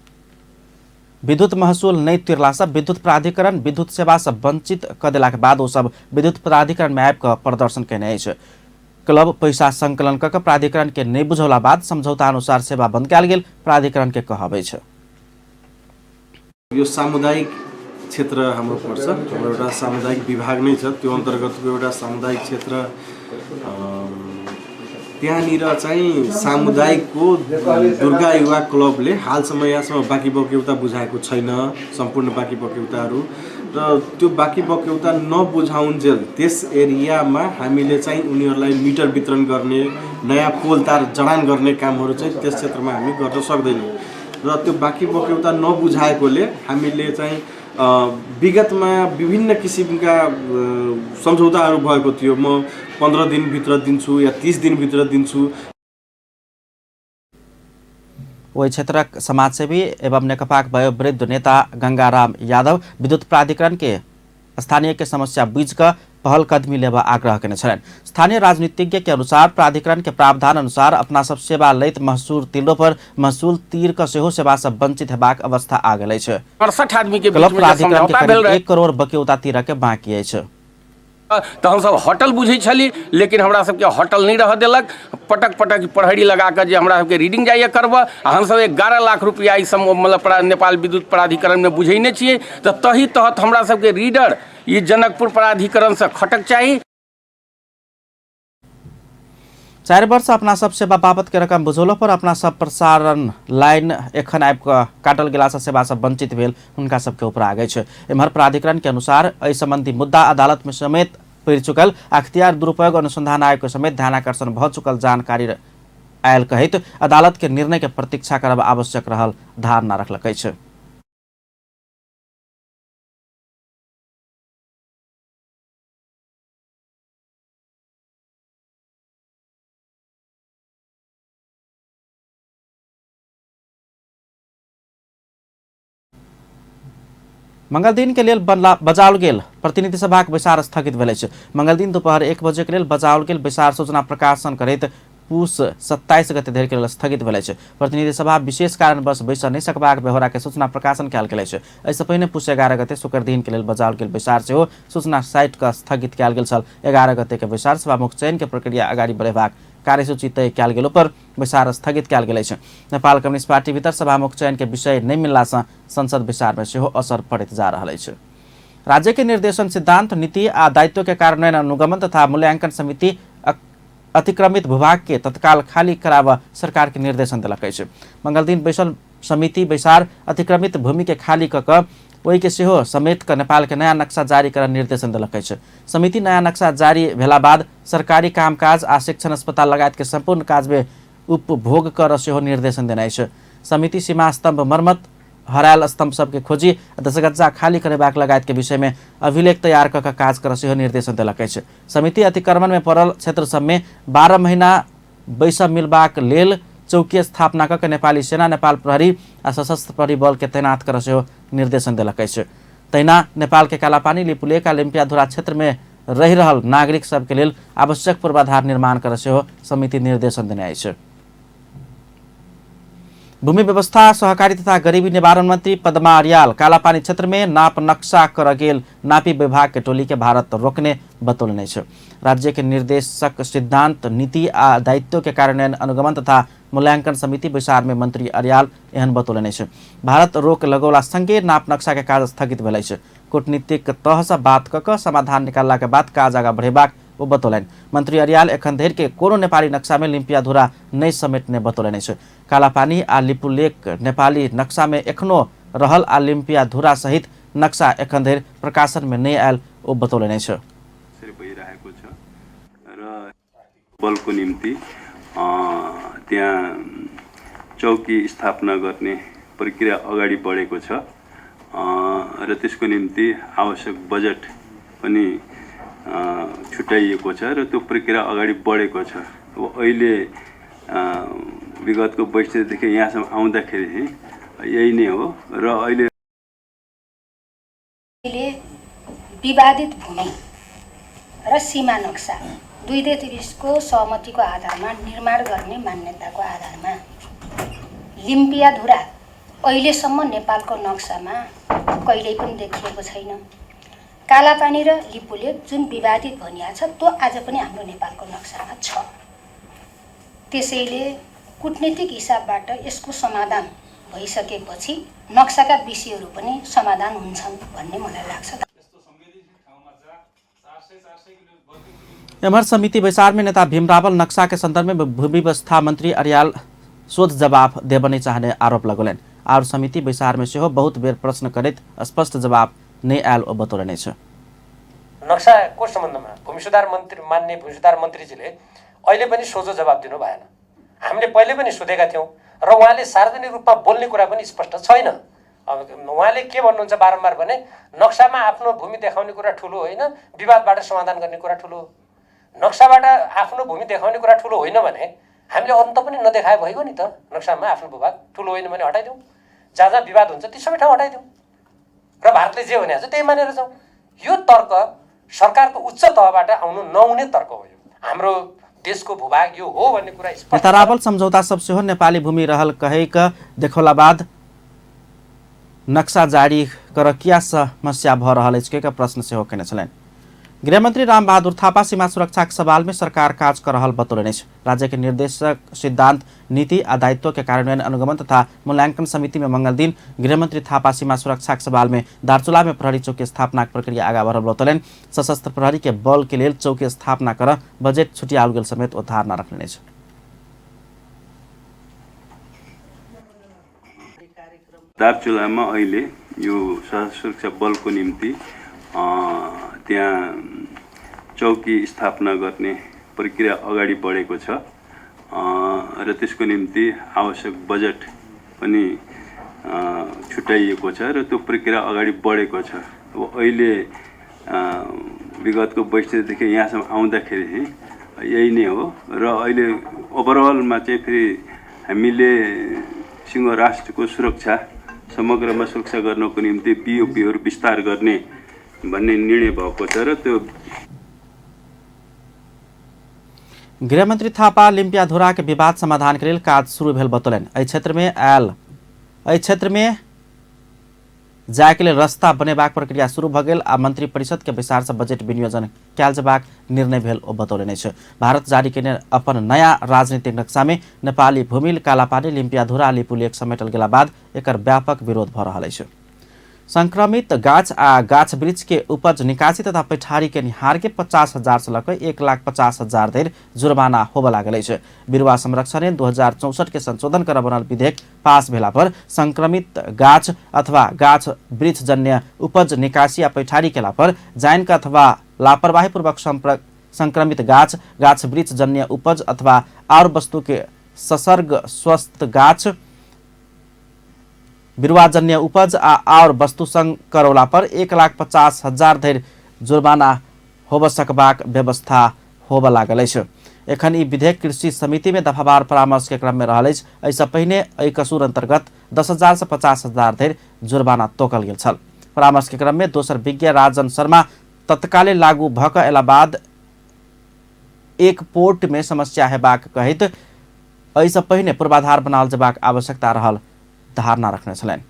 विद्युत महसूल नहि तिरला सँ विद्युत प्राधिकरण विद्युत सेवा सँ वंचित क देलाक बाद ओ सब विद्युत प्राधिकरण में आबि कऽ प्रदर्शन केने अछि। क्लब पैसा संकलन क प्राधिकरण के नहि बुझौला बाद समझौता अनुसार सेवा बंद कयल गेल प्राधिकरण के कहब अछि। यो सामुदायिक क्षेत्र हाम्रो पर्छ, हाम्रो एउटा सामुदायिक विभाग नै छ, त्यो अन्तर्गतको एउटा सामुदायिक क्षेत्र। त्यहाँनिर चाहिँ सामुदायिकको दुर्गा युवा क्लबले हालसम्म यहाँसम्म बाँकी बक्यौता बुझाएको छैन, सम्पूर्ण बाँकी बक्यौताहरू। र त्यो बाँकी बक्यौता नबुझाउन्जेल त्यस एरियामा हामीले चाहिँ उनीहरूलाई मिटर वितरण गर्ने, नयाँ पोल तार जडान गर्ने कामहरू चाहिँ त्यस क्षेत्रमा हामी गर्न सक्दैनौँ। र त्यो बाँकी बक्यौता नबुझाएकोले हामीले चाहिँ विगतमा विभिन्न किसिमका सम्झौताहरू भएको थियो, म 15 दिनभित्र दिन्छु या 30 दिनभित्र दिन्छु। ओहि क्षेत्रक समाजसेवी एवं नेकपाक वयोवृद्ध नेता गंगाराम यादव विद्युत प्राधिकरण के स्थानीय के समस्या बुझि कऽ पहल कदमी लेबऽ आग्रह केने छलनि। स्थानीय राजनीतिज्ञ के अनुसार प्राधिकरण के प्रावधान अनुसार अपना सब सेवा लैत महसूल तिरलो पर महसूल तीर कऽ सेहो सेवा सँ वंचित हेबाक अवस्था आ गेल अछि। 68 आदमी के क्लब बीच में जे प्राधिकरण के समझौता भेल करीब रहे 1 करोड़ बक्यौता तीरऽ के बाकी अछि। तऽ हमसब होटल बुझै छली, लेकिन हमरा सबके होटल नहि रहऽ देलक। पटक पटक प्रहरी लगा कऽ जे हमरा सबके रीडिंग जाइए करबऽ, आ हमसब 11 लाख रुपया ई सब मतलब नेपाल विद्युत प्राधिकरणमे बुझैने छियै। तऽ तही तहत हमरा सबके रीडर ई जनकपुर प्राधिकरणसँ खटक चाही। 4 वर्ष अपना सब सेवा बाबत के रकम बुझौलो पर अपना सब प्रसारण लाइन एखन आबि कऽ काटल गेला सँ सेवा सँ वंचित भेल हुनका सबके उपराग अछि। एम्हर प्राधिकरण के अनुसार एहि संबंधी मुद्दा अदालत में समेत पड़ि चुकल, अख्तियार दुरुपयोग अनुसंधान आयोग के समेत ध्यानाकर्षण भऽ चुकल जानकारी आयल कहैत अदालत के निर्णय के प्रतीक्षा करब आवश्यक रहल धारणा रखलक अछि। मंगल दिन के लेल बजाओल गेल प्रतिनिधि सभाक बैसार स्थगित भेल अछि। मंगल दिन दोपहर 1 बजे के लेल बजाओल गेल बैसार सूचना प्रकाशन करैत पूस 27 गते धरि के लेल स्थगित भेल अछि। प्रतिनिधि सभा विशेष कारणवश बैसऽ नहि सकबाक बेहोरा के सूचना प्रकाशन कयल गेल अछि। एहिसँ पहिने पूस 11 गते शुक्र दिन के लेल बजाओल गेल बैसार सेहो सूचना साइट कऽ स्थगित कयल गेल छल। 11 गते के बैसार सभामुख चयन के प्रक्रिया अगाडि बढ़ेबाक कार्यसूची तय कयल गेल पर बैसार स्थगित कयल गेल अछि। नेपाल कम्युनिस्ट पार्टी भीतर सभामुख चयन के विषय नहि मिलला सँ संसद बैसार में सेहो असर पड़ैत जा रहल अछि। राज्य के निर्देशन सिद्धांत, नीति आ दायित्व के कार्यान्वयन अनुगमन तथा मूल्यांकन समिति अतिक्रमित भूभाग के तत्काल खाली कराबऽ सरकार के निर्देशन देलक अछि। मंगल दिन बैसल समिति बैसार अतिक्रमित भूमि के खाली कऽ कऽ ओहि के सेहो समेट कऽ नेपाल के नया नक्शा जारी करऽ निर्देशन देलक अछि। समिति नया नक्शा जारी भेला बाद सरकारी कामकाज आ शिक्षण अस्पताल लगायत के सम्पूर्ण काज में उपभोग करऽ सेहो निर्देशन देने अछि। समिति सीमा स्तंभ मरम्मत, हरायल स्तंभ सबके खोजी आ 10 गज्जा खाली करेबाक लगायत के विषय में अभिलेख तैयार कऽ कऽ काज करऽ सेहो निर्देशन देलक अछि। समिति अतिक्रमण में पड़ल क्षेत्र सब में 12 महीना बैसऽ मिलबाक लेल चौकी स्थापना कऽ के नेपाली सेना, नेपाल प्रहरी आ सशस्त्र प्रहरी बल के तैनात करऽ सेहो निर्देशन देलक अछि। तहिना नेपाल के कालापानी, लिपुलेख आ लिम्पियाधुरा क्षेत्र में रहि रहल नागरिक सबके लेल आवश्यक पूर्वाधार निर्माण करऽ सेहो समिति निर्देशन देने अछि। भूमि व्यवस्था, सहकारी तथा गरीबी निवारण मंत्री पद्मा अर्याल कालापानी क्षेत्र में नाप नक्शा कर गेल नापी विभाग के टोली के भारत रोकने बतौलनि अछि। राज्य के निर्देशक सिद्धांत, नीति आ दायित्व के कार्यान्वयन अनुगमन तथा मूल्यांकन समिति बैसार में मंत्री अर्याल एहन बतौलनि अछि। भारत रोक लगौला संगे नाप नक्शा के काज स्थगित भेल अछि। कूटनीतिक तह सँ बात कऽ कऽ समाधान निकालला के बाद काज आगाँ बढ़ेबाक ओ बतौलनि। मंत्री अर्याल एखन धरि के कोनो नेपाली नक्शा में लिम्पियाधुरा नहि समेटने बतौलनि अछि। कालापानी आ लिपुलेख नेपाली नक्शा में एखनो रहल आ लिम्पियाधुरा सहित नक्शा एखन धरि प्रकाशन में नहि आयल ओ बतौलनि अछि। भइरहेको छ र बलको निम्ति त्यहाँ चौकी स्थापना गर्ने प्रक्रिया अगाडि बढेको छ र त्यसको निम्ति आवश्यक बजेट पनि छुट्याइएको छ र त्यो प्रक्रिया अगाडि बढेको छ। अब अहिले विगतको बैठकदेखि यहाँसम्म आउँदाखेरि यही नै हो र अहिले विवादित भूमि र सीमा नक्सा दुई देशको सहमतिको आधारमा निर्माण गर्ने मान्यताको आधारमा लिम्पियाधुरा अहिलेसम्म नेपालको नक्सामा कहिल्यै पनि देखिएको छैन। कालापानी र लिपुलेख जुन विवादित भनिएको छ त्यो आज पनि हाम्रो नेपालको नक्सामा छ। त्यसैले कूटनीतिक हिसाबबाट यसको समाधान भइसकेपछि नक्साका विषयहरू पनि समाधान हुन्छन् भन्ने मलाई लाग्छ। एम्हर समिति बैसार में नेता भीम रावल नक्शा के संदर्भ में भूमि व्यवस्था मंत्री अर्याल शोध जवाब देबऽ नहि चाहने आरोप लगौलनि। आर समिति बैसार में सेहो बहुत बेर प्रश्न करैत स्पष्ट जवाब नहि आयल ओ बतौलनि अछि। नक्साको सम्बन्धमा भूमि सुधार मन्त्री मान्य भूमि सुधार मन्त्रीजीले अहिले पनि सोझो जवाब दिनु भएन। हामीले पहिले पनि सोधेका थियौँ र उहाँले सार्वजनिक रूपमा बोल्ने कुरा पनि स्पष्ट छैन। अब उहाँले के भन्नुहुन्छ बारम्बार भने नक्सामा आफ्नो भूमि देखाउने कुरा ठुलो होइन, विवादबाट समाधान गर्ने कुरा ठुलो हो। नक्साबाट आफ्नो भूमि देखाउने कुरा ठुलो होइन भने हामीले अन्त पनि नदेखाए भइगयो नि त। नक्सामा आफ्नो भूभाग ठुलो होइन भने हटाइदिउँ, जहाँ जहाँ विवाद हुन्छ ती सबै ठाउँ हटाइदिउँ र भारतले जे भनेको छ त्यही मानेर जाउँ। यो तर्क सरकारको उच्च तहबाट आउनु नहुने तर्क हो। यो हाम्रो देशको भूभाग यो हो भन्ने कुरा स्पष्ट। नेता रावल सम्झौता सब सेहो नेपाली भूमि रहल कहैक देखौला बाद नक्सा जारी कर किया समस्या भ रहल अछि के प्रश्न सेहो केने छलनि। गृहमंत्री रामबहादुर थापा सीमा सुरक्षा के सवाल में सरकार काज कर रहल बतौलनि अछि। राज्य के निर्देशक सिद्धांत नीति आ दायित्व के कार्यान्वयन अनुगमन तथा मूल्यांकन समिति में मंगल दिन गृहमंत्री थापा सीमा सुरक्षा के सवाल में दार्चुला में प्रहरी चौकी स्थापना के प्रक्रिया आगा बढ़ल बतौलनि। सशस्त्र प्रहरी के बल के लेल चौकी स्थापना कर बजट छुटियाओल गेल समेत ओ धारणा रखलनि अछि। दार्चुलामा अहिले यो सशस्त्र सुरक्षा बलको निम्ति त्यहाँ चौकी स्थापना गर्ने प्रक्रिया अगाडि बढेको छ र त्यसको निम्ति आवश्यक बजेट पनि छुट्याइएको छ र त्यो प्रक्रिया अगाडि बढेको छ। अब अहिले विगतको बैठकदेखि यहाँसम्म आउँदाखेरि यही नै हो र अहिले ओभरअलमा चाहिँ फेरि हामीले सिंह राष्ट्रको सुरक्षा समग्रमा सुरक्षा गर्नको निम्ति बिओपीहरू विस्तार गर्ने भन्ने निर्णय भएको छ र त्यो। गृहमंत्री थापा लिम्पियाधुरा के विवाद समाधान के लेल काज शुरू भेल बतौलनि। एहि क्षेत्र में जाय के लेल रास्ता बनेबाक प्रक्रिया शुरू भ गेल आ मंत्री परिषद के बैसार से बजट विनियोजन कयल जेबाक निर्णय भेल ओ बतौलनि अछि। भारत जारी केने अपन नया राजनीतिक नक्शा में नेपाली भूमि कालापानी लिम्पियाधुरा लिपुलेख समेटल गेला बाद एकर व्यापक विरोध भ रहल अछि। संक्रमित गाछ आ गाछ वृक्ष के उपज निकासी तथा पैठारी के निहार के 50,000 से लऽ 1,50,000 धरि जुर्माना होबय लागल अछि। बिरुवा संरक्षण ऐन 2064 के संशोधन कर बनल विधेयक पास भेला पर संक्रमित गाछ अथवा गाछ वृक्ष जन्य उपज निकासी आ पैठारी केला पर जानि कऽ अथवा लापरवाहीपूर्वक संक्रमित गाछ गाछ वृक्ष जन्य उपज अथवा और वस्तु के ससर्ग स्वस्थ गाछ बिरुवाजन्य उपज आ और वस्तु संग करौला पर 1,50,000 धरि जुर्माना होबय सकबाक व्यवस्था होबय लागल अछि। एखन ई विधेयक कृषि समिति में दफावार परामर्श के क्रम में रहल अछि। एहिसँ पहिने एहि कसूर अंतर्गत 10,000 से 50,000 धरि जुर्माना तोकल गेल छल। परामर्श के क्रम में दोसर विज्ञ राजन शर्मा तत्काले लागू भऽ कऽ अयला बाद एक पोर्ट में समस्या हेबाक कहैत एहिसँ पहिने पूर्वाधार बनाओल जेबाक आवश्यकता रहल धारणा रखने छलनि।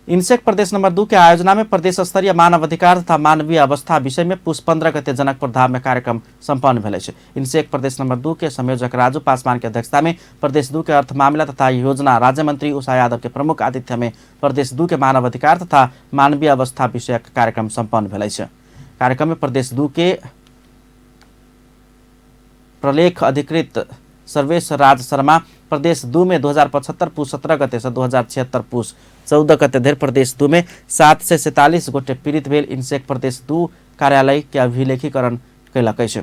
इन्सेक प्रदेश नंबर 2 के आयोजना में प्रदेश स्तरीय मानव अधिकार तथा मानवीय अवस्था विषय में पुष 15 गते जनकपुर धाम में कार्यक्रम सम्पन्न भेल अछि। इन्सेक प्रदेश नंबर 2 के संयोजक राजू पासवान के अध्यक्षता में प्रदेश 2 के अर्थ मामला तथा योजना राज्य मंत्री उषा यादव के प्रमुख आतिथ्य में प्रदेश 2 के मानव अधिकार तथा मानवीय अवस्था विषयक कार्यक्रम सम्पन्न भेल अछि। कार्यक्रम में प्रदेश 2 के प्रलेख अधिकृत सर्वेश राज शर्मा प्रदेश 2 में 2075 पुष 17 गते से 2076 पुष 14 गते धरि प्रदेश 2 में 747 गोटे पीड़ित भेल इन्सेक प्रदेश 2 कार्यालय के अभिलेखीकरण कयलक अछि।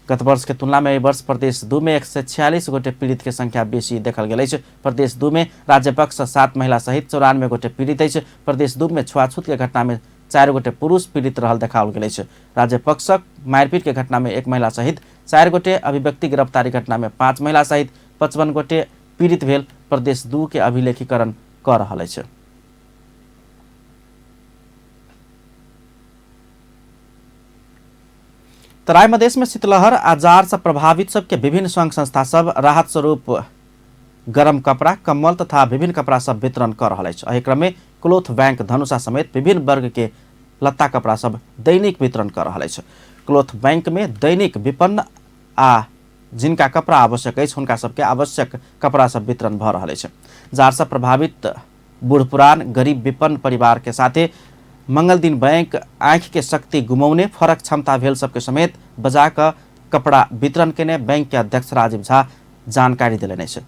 गत वर्ष के तुलना में एहि वर्ष प्रदेश 2 में 146 गोटे पीड़ित के संख्या बेसी देखल गेल अछि। प्रदेश 2 में राज्यपक्ष 7 महिला सहित 94 गोटे पीड़ित अछि। प्रदेश 2 में छुआछूत के घटना में 4 गोटे पुरुष पीड़ित रहल देखाओल गेल अछि। राज्यपक्षक मारिपीट के घटना में 1 महिला सहित 4 गोटे, अभिव्यक्ति गिरफ्तारी घटना में 5 महिला सहित 55 गोटे पीड़ित भेल प्रदेश 2 के अभिलेखीकरण कऽ रहल अछि। तराई मधेश में शीतलहर आ जाड़ से प्रभावित सबके विभिन्न संघ संस्था सब राहत स्वरूप गरम कपड़ा, कम्बल तथा विभिन्न कपड़ा सब वितरण कर रहल अछि। एहि क्रम में क्लोथ बैंक धनुषा समेत विभिन्न वर्ग के लत्ता कपड़ा सब दैनिक वितरण कर रहल अछि। क्लोथ बैंक में दैनिक विपन्न आ जिनका कपड़ा आवश्यक अछि हुनका सबके आवश्यक कपड़ा सब वितरण भ रहल अछि। जाड़ से प्रभावित बूढ़ पुरान गरीब विपन्न परिवार के साथे मंगल दिन बैंक आँखि के शक्ति गुमौने फरक क्षमता भेल सबके समेत बजा क कपड़ा वितरण केने बैंक के अध्यक्ष राजीव झा जानकारी देलनि अछि।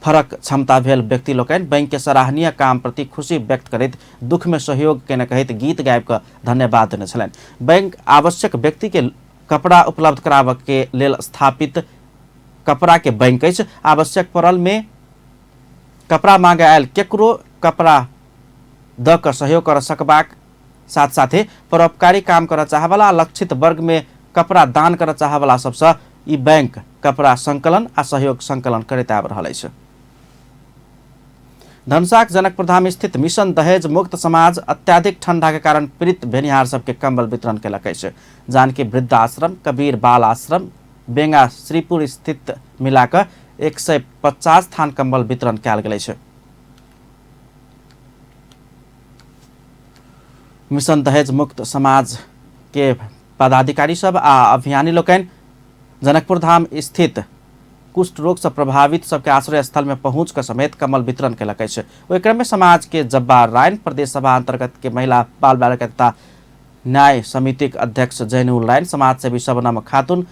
फरक क्षमता भेल व्यक्ति लोकनि बैंक के सराहनीय काम प्रति खुशी व्यक्त करैत दुख में सहयोग केने कहैत गीत गाबि क धन्यवाद देने छलनि। बैंक आवश्यक व्यक्ति के कपड़ा उपलब्ध कराबऽ के लेल स्थापित कपड़ा के बैंक अछि। आवश्यक पड़ल में कपड़ा मांगे आयल केकरो कपड़ा द क सहयोग कर सकबाक साथ साथे परोपकारी काम करऽ चाहवला लक्षित वर्ग में कपड़ा दान करऽ चाहवला सबसँ ई बैंक कपड़ा संकलन आ सहयोग संकलन करैत आबि रहल अछि। धनुषाक जनकपुरधाम स्थित मिशन दहेज मुक्त समाज अत्याधिक ठंडा के कारण पीड़ित भेनिहार सबके कंबल वितरण केलक अछि। जानकी वृद्धाश्रम, कबीर बाल आश्रम, बेंगा श्रीपुर स्थित मिलाकऽ 150 थान कंबल वितरण कयल गेल अछि। मिशन दहेज मुक्त समाज के पदाधिकारी सब आ अभियानी लोकनि जनकपुरधाम स्थित कुष्ठ रोग से प्रभावित सबके आश्रय स्थल में पहुंच कर समेत कम्बल वितरण केलक अछि। ओहि क्रम में समाज के जब्बार रायन, प्रदेश सभा अंतर्गत के महिला बाल बालिका तथा न्याय समितिक अध्यक्ष जैनुल रायन, समाजसेवी शबनम खातून,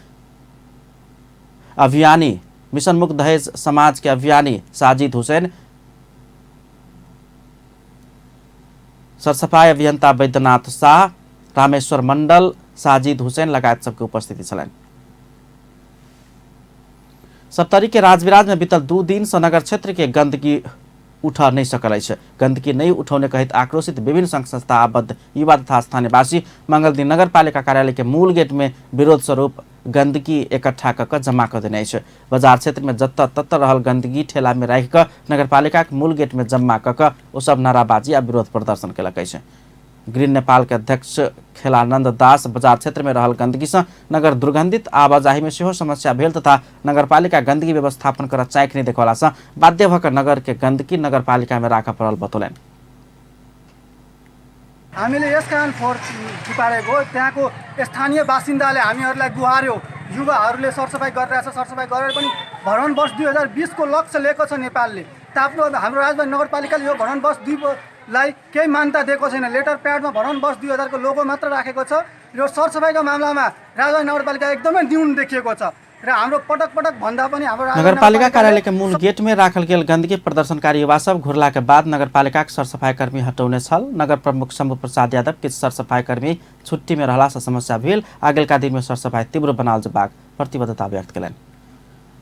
अभियानी मिशन मुक्त दहेज समाज के अभियानी साजिद हुसैन, सरसफाई अभियंता वैद्यनाथ शाह, रामेश्वर मंडल, साजिद हुसैन लगायत सबके उपस्थिति छलनि। सप्तरी के राजविराज में बीतल 2 दिन से नगर क्षेत्र के गंदगी उठा नहीं सकल अछि। गंदगी नहीं उठौने कहित आक्रोशित विभिन्न संघ संस्था आबद्ध युवा तथा स्थानीयवासी मंगल दिन नगरपालिका कार्यालय के मूल गेट में विरोध स्वरूप गंदगी इकट्ठा क क जमा क देने अछि। बाजार क्षेत्र में जतऽ ततऽ रहल गंदगी ठेला में राखि क नगरपालिका के मूल गेट में जमा क क ओ सब नाराबाजी आ विरोध प्रदर्शन केलक अछि। ग्रीन नेपाल के अध्यक्ष खेलानंद दास बाजार क्षेत्र में रहल गंदगी से नगर दुर्गंधित, आवाजाही में सेहो समस्या भेल तथा नगरपालिका गंदगी व्यवस्थापन कर चाइख नहीं देखला से बाध्य भऽ नगर के गंदगी नगरपालिका में राखऽ पड़ल बतौलनि। हामीले यस कारण फोहोर थुपारेको, त्यहाँको स्थानीय बासिन्दाले हामीहरूलाई गुहार्यो, युवाहरूले सरसफाइ गरिरहेछ, सरसफाइ गरेर पनि भ्रमण वर्ष 2020 को लक्ष्य लिएको छ नेपालले। तापनि हाम्रो राजधानी नगरपालिकाले यो भ्रमण वर्ष 2लाई केही मान्यता दिएको छैन। लेटर प्याडमा भ्रमण वर्ष 2000 को लोगो मात्र राखेको छ। यो सरसफाइको मामलामा राजधानी नगरपालिका एकदमै न्यून देखिएको छ र हाम्रो पटक पटक भन्दा पनि हाम्रो नगरपालिका कार्यालय के मूल गेट में राखल गेल गंदगी प्रदर्शनकारी युवा सब घुरला के बाद नगरपालिका के सरसफाई कर्मी हटौने छल। नगर प्रमुख शंभु प्रसाद यादव के सरसफाई कर्मी छुट्टी में रहला से समस्या भेल। आगिलका दिन में सरसफाई तीव्र बनाल जेबाक प्रतिबद्धता व्यक्त केलनि।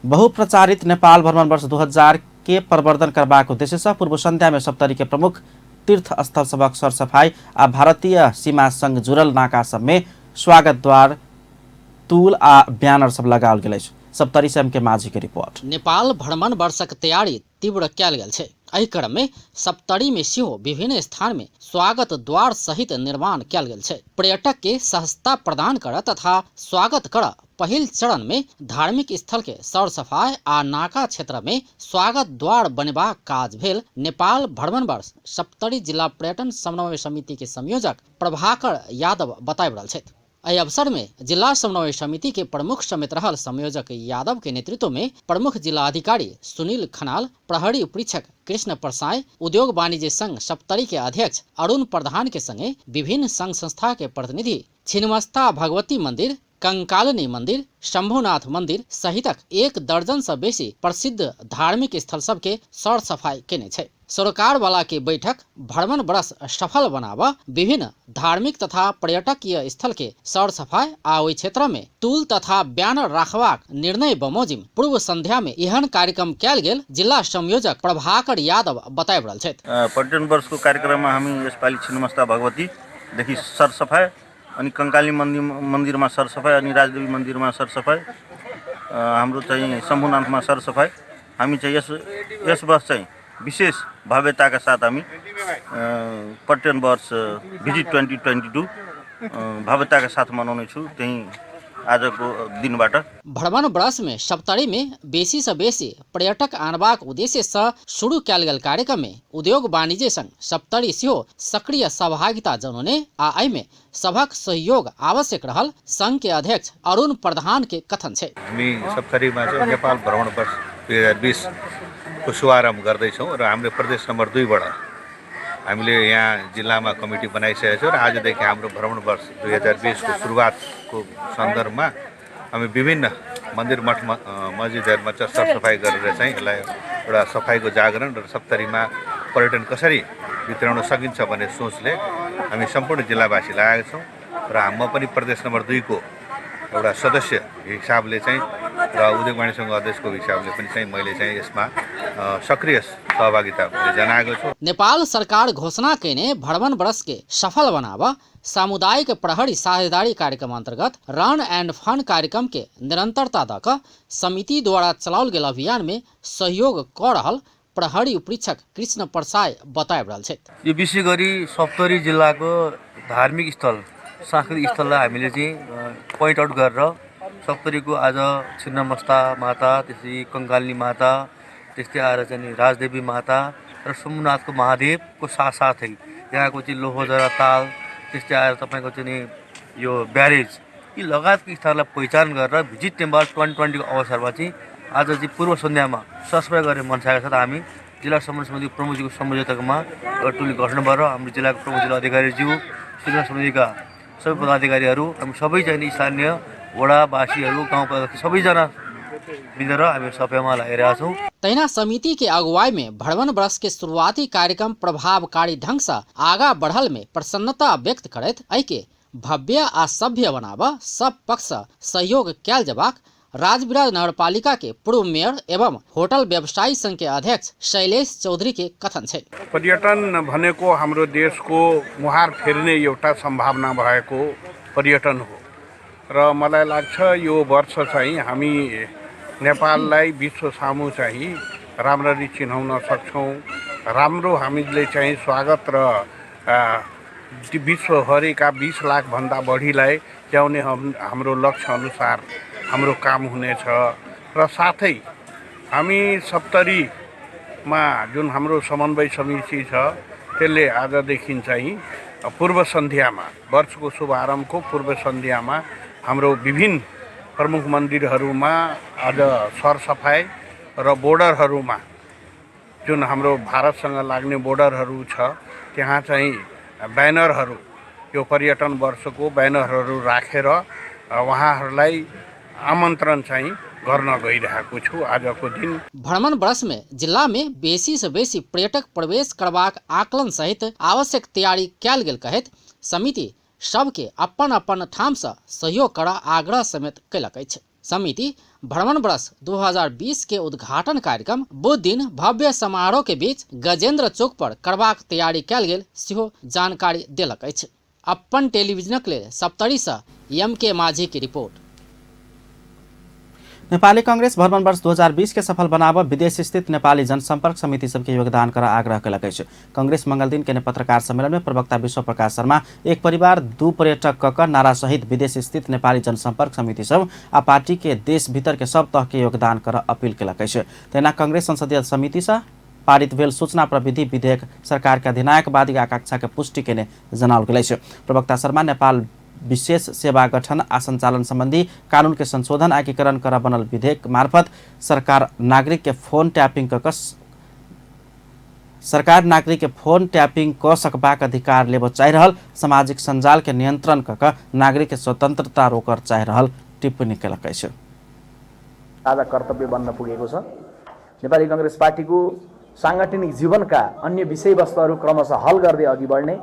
बहुप्रचारित नेपाल भ्रमण वर्ष 2000 के प्रवर्धन करबाक उद्देश्य से पूर्व संध्या में सप्तरी के प्रमुख तीर्थ स्थल सभक सरसफाई आ भारतीय सीमा संग जुड़ल नाका सब में स्वागत द्वार, तूल आ बैनर सब लगाओल गेल अछि। सप्तरी से एम के माझी के रिपोर्ट। नेपाल भ्रमण वर्षक तैयारी तीव्र कयल गेल छै। एहि क्रम में सप्तरी में सेहो विभिन्न स्थान में स्वागत द्वार सहित निर्माण कयल गेल छै। पर्यटक के सहजता प्रदान कर तथा स्वागत कर पहिल चरण में धार्मिक स्थल के सरसफाई आ नाका क्षेत्र में स्वागत द्वार बनेबाक काज भेल। नेपाल भ्रमण वर्ष सप्तरी जिला पर्यटन समन्वय समिति के संयोजक प्रभाकर यादव बताबि रहल छथि। एहि अवसर में जिला समन्वय समिति के प्रमुख समेत रहल संयोजक यादव के नेतृत्व में प्रमुख जिला अधिकारी सुनील खनाल, प्रहरी उपरीक्षक कृष्ण परसाई, उद्योग वाणिज्य संघ सप्तरी के अध्यक्ष अरुण प्रधान के संगे विभिन्न संघ संस्था के प्रतिनिधि छिन्नमस्ता भगवती मंदिर, कंकालनी मंदिर, शंभुनाथ मंदिर सहितक 1 दर्जन से बेसी प्रसिद्ध धार्मिक स्थल सबके सरसफाई केने छै। सरोकार वाला के बैठक भ्रमण वर्ष सफल बनाब विभिन्न धार्मिक तथा पर्यटकीय स्थल के सरसफाई आ ओहि क्षेत्र में तूल तथा बैनर राखबाक निर्णय बमोजिम पूर्व संध्या में एहन कार्यक्रम कयल गेल जिला संयोजक प्रभाकर यादव बताबि रहल छथि। पर्यटन वर्षको कार्यक्रममा हामी यसपालि छिन्नमस्ता भगवती देखि सरसफाई अनि कंकाली मन्दिरमा सरसफाई अनि राजदेवी मन्दिरमा सरसफाई, हाम्रो चाहिँ शम्भुनाथमा सरसफाई, हामी चाहिँ यस वर्ष चाहिँ विशेष भव्यताका साथ हामी पर्यटन वर्ष भिजिट 2022 भव्यताका साथ मनाउने छु। त्यही आजको दिनबाट। भ्रमण वर्ष में सप्तरी में बेसी से बेसी पर्यटक आनबाक उद्देश्य से शुरू कयल गेल कार्यक्रम में उद्योग वाणिज्य संघ सप्तरी सेहो सक्रिय सहभागिता जनौने आ एहिमे सभक सहयोग आवश्यक रहल संघ के अध्यक्ष अरुण प्रधान के कथन छै। हामी सप्तरीमा चाहिँ नेपाल भ्रमण वर्ष 2020 को शुभारम्भ गर्दैछौँ र हामीले प्रदेश नम्बर 2 बाट हामीले यहाँ जिल्लामा कमिटी बनाइसकेका छौँ र आजदेखि हाम्रो भ्रमण वर्ष 2020 को सुरुवातको सन्दर्भमा हामी विभिन्न मन्दिर मठ मस्जिदहरूमा चाहिँ सरसफाइ गरेर चाहिँ यसलाई एउटा सफाइको जागरण र सप्तरीमा पर्यटन कसरी भित्राउन सकिन्छ भन्ने सोचले हामी सम्पूर्ण जिल्लावासी लागेका छौँ र म पनि प्रदेश नम्बर 2 को एउटा सदस्य हिसाबले चाहिँ र उद्योग वाणिज्य सङ्घ अध्यक्षको हिसाबले पनि चाहिँ मैले चाहिँ यसमा सक्रिय सहभागिता जनाएको छु। नेपाल सरकार घोषणा केने भ्रमण वर्ष के सफल बनाव सामुदायिक प्रहरी साझेदारी कार्यक्रम अंतर्गत रन एंड फन कार्यक्रम के निरंतरता दक समिति द्वारा चलाओल गेल अभियान में सहयोग क रहल प्रहरी उपरीक्षक कृष्ण प्रसाई बताबि रहल छथि। यो विशेष गरी सप्तरी जिल्लाको धार्मिक स्थल सांस्कृतिक स्थललाई हामीले चाहिँ पोइन्ट आउट गरेर सप्तरीको आज छिन्नमस्ता माता, त्यसै कङ्कालिनी माता, त्यस्तै आएर चाहिँ राजदेवी माता र सोमनाथको महादेवको साथसाथै यहाँको चाहिँ लोहोजरा ताल, त्यस्तै आएर तपाईँको चाहिँ यो ब्यारेज, यी लगायतको स्थललाई पहिचान गरेर भिजिट नेपाल 2020 को अवसरमा चाहिँ आज चाहिँ पूर्व सन्ध्यामा सरसफाइ गर्ने मनसाका साथ हामी जिल्ला समन्वय समिति प्रमुखजीको संयोजकमा एउटा टोली गठन भएर हाम्रो जिल्लाको प्रमुख जिल्ला अधिकारीज्यू, सूचना समितिका सबै पदाधिकारीहरू, हामी सबै चाहिँ स्थानीय वडावासीहरू, गाउँ सबैजना मिलेर हामी सफाइमा लागिरहेका छौँ। तहिना समिति के अगुवाई में भ्रमण वर्ष के शुरुआती कार्यक्रम प्रभावकारी ढंग से आगा बढ़ल में प्रसन्नता व्यक्त करैत एहिके भव्य आ सभ्य बनाब सब पक्ष सहयोग कयल जबाक राजविराज नगरपालिका के पूर्व मेयर एवं होटल व्यवसायी संघ के अध्यक्ष शैलेश चौधरी के कथन छै। पर्यटन भनेको हाम्रो देशको मुहार फेर्ने एउटा सम्भावना भएको पर्यटन हो र मलाई लाग्छ यो वर्ष चाहिँ हामी नेपाललाई विश्व सामु चाहिँ राम्ररी चिनाउन सक्छौँ। राम्रो हामीले चाहिँ स्वागत र विश्वभरिका 20 लाखभन्दा बढीलाई ल्याउने हाम्रो लक्ष्य अनुसार हाम्रो काम हुनेछ र साथै हामी सप्तरीमा जुन हाम्रो समन्वय समिति छ त्यसले आजदेखि चाहिँ पूर्व सन्ध्यामा वर्षको शुभारम्भको पूर्व सन्ध्यामा हाम्रो विभिन्न प्रमुख मन्दिरहरूमा आज सरसफाइ र बोर्डरहरूमा जुन हाम्रो भारतसँग लाग्ने बोर्डरहरू छ त्यहाँ चाहिँ ब्यानरहरू, यो पर्यटन वर्षको ब्यानरहरू राखेर उहाँहरूलाई आमन्त्रण चाहिँ गर्न गइरहेको छु आजको दिन। भ्रमण वर्ष में जिला में बेसी से बेसी पर्यटक प्रवेश करबाक आकलन सहित आवश्यक तैयारी कयल गेल कहैत समिति सबके अपन अपन ठाम से सहयोग कर आग्रह समेत कयलक अछि। समिति भ्रमण वर्ष 2020 के उद्घाटन कार्यक्रम बुध दिन भव्य समारोह के बीच गजेंद्र चौक पर करबाक तैयारी कयल गेल सेहो जानकारी देलक अछि। अपन टेलीविजनक लेल सप्तरी से एम के माझी की रिपोर्ट। नेपाली कांग्रेस भ्रमण वर्ष 2020 के सफल बनाब विदेश स्थित नेपाली जनसंपर्क समिति सबके योगदान कर आग्रह कयलक अछि। कांग्रेस मंगल दिन केने पत्रकार सम्मेलन में प्रवक्ता विश्व प्रकाश शर्मा एक परिवार दू पर्यटक क नारा सहित विदेश स्थित नेपाली जनसंपर्क समिति सब आ पार्टी के देश भीतर के सब तह के योगदान कर अपील कयलक अछि। तहिना कांग्रेस संसदीय समिति से पारित भेल सूचना प्रविधि विधेयक सरकार के अधिनायकवादी आकांक्षा के पुष्टि केने जनाओल गेल अछि। प्रवक्ता शर्मा नेपाल विशेष सेवा गठन आ संचालन संबंधी कानून के संशोधन एकीकरण कर बनल विधेयक मार्फत सरकार नागरिक के फोन टैपिंग सरकार नागरिक के फोन टैपिंग क सकबाक अधिकार लेबऽ चाहि रहल, सामाजिक संजाल के नियंत्रण क नागरिक के स्वतंत्रता रोकऽ चाहि रहल टिप्पणी केलक अछि। आज कर्तव्य बन्न पुगेको छ। नेपाली कांग्रेस पार्टीको सांगठनिक जीवनका अन्य विषयवस्तुहरू क्रमशः हल गर्दै अघि बढ्ने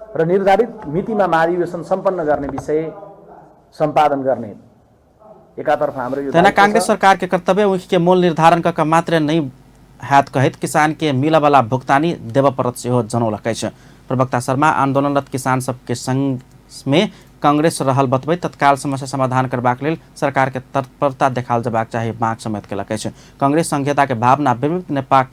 र निर्धारित मितिमा महाधिवेशन सम्पन्न गर्ने विषय सम्पादन गर्ने एकातर्फ हाम्रो यो तहिना कांग्रेस सरकार के कर्तव्य ऊख के मूल निर्धारण क मात्र नहीं हैत कहैत किसान के मिलवाला भुगतानी देबऽ पड़त सेहो जनौलक अछि। प्रवक्ता शर्मा आंदोलनरत किसान सबके संग में कांग्रेस रहल बतबैत तत्काल समस्या समाधान करबाक लेल सरकार के तत्परता देखाओल जेबाक चाही माग समेत केलक अछि। कांग्रेस संघीयता के भावना विपरीत नेपाल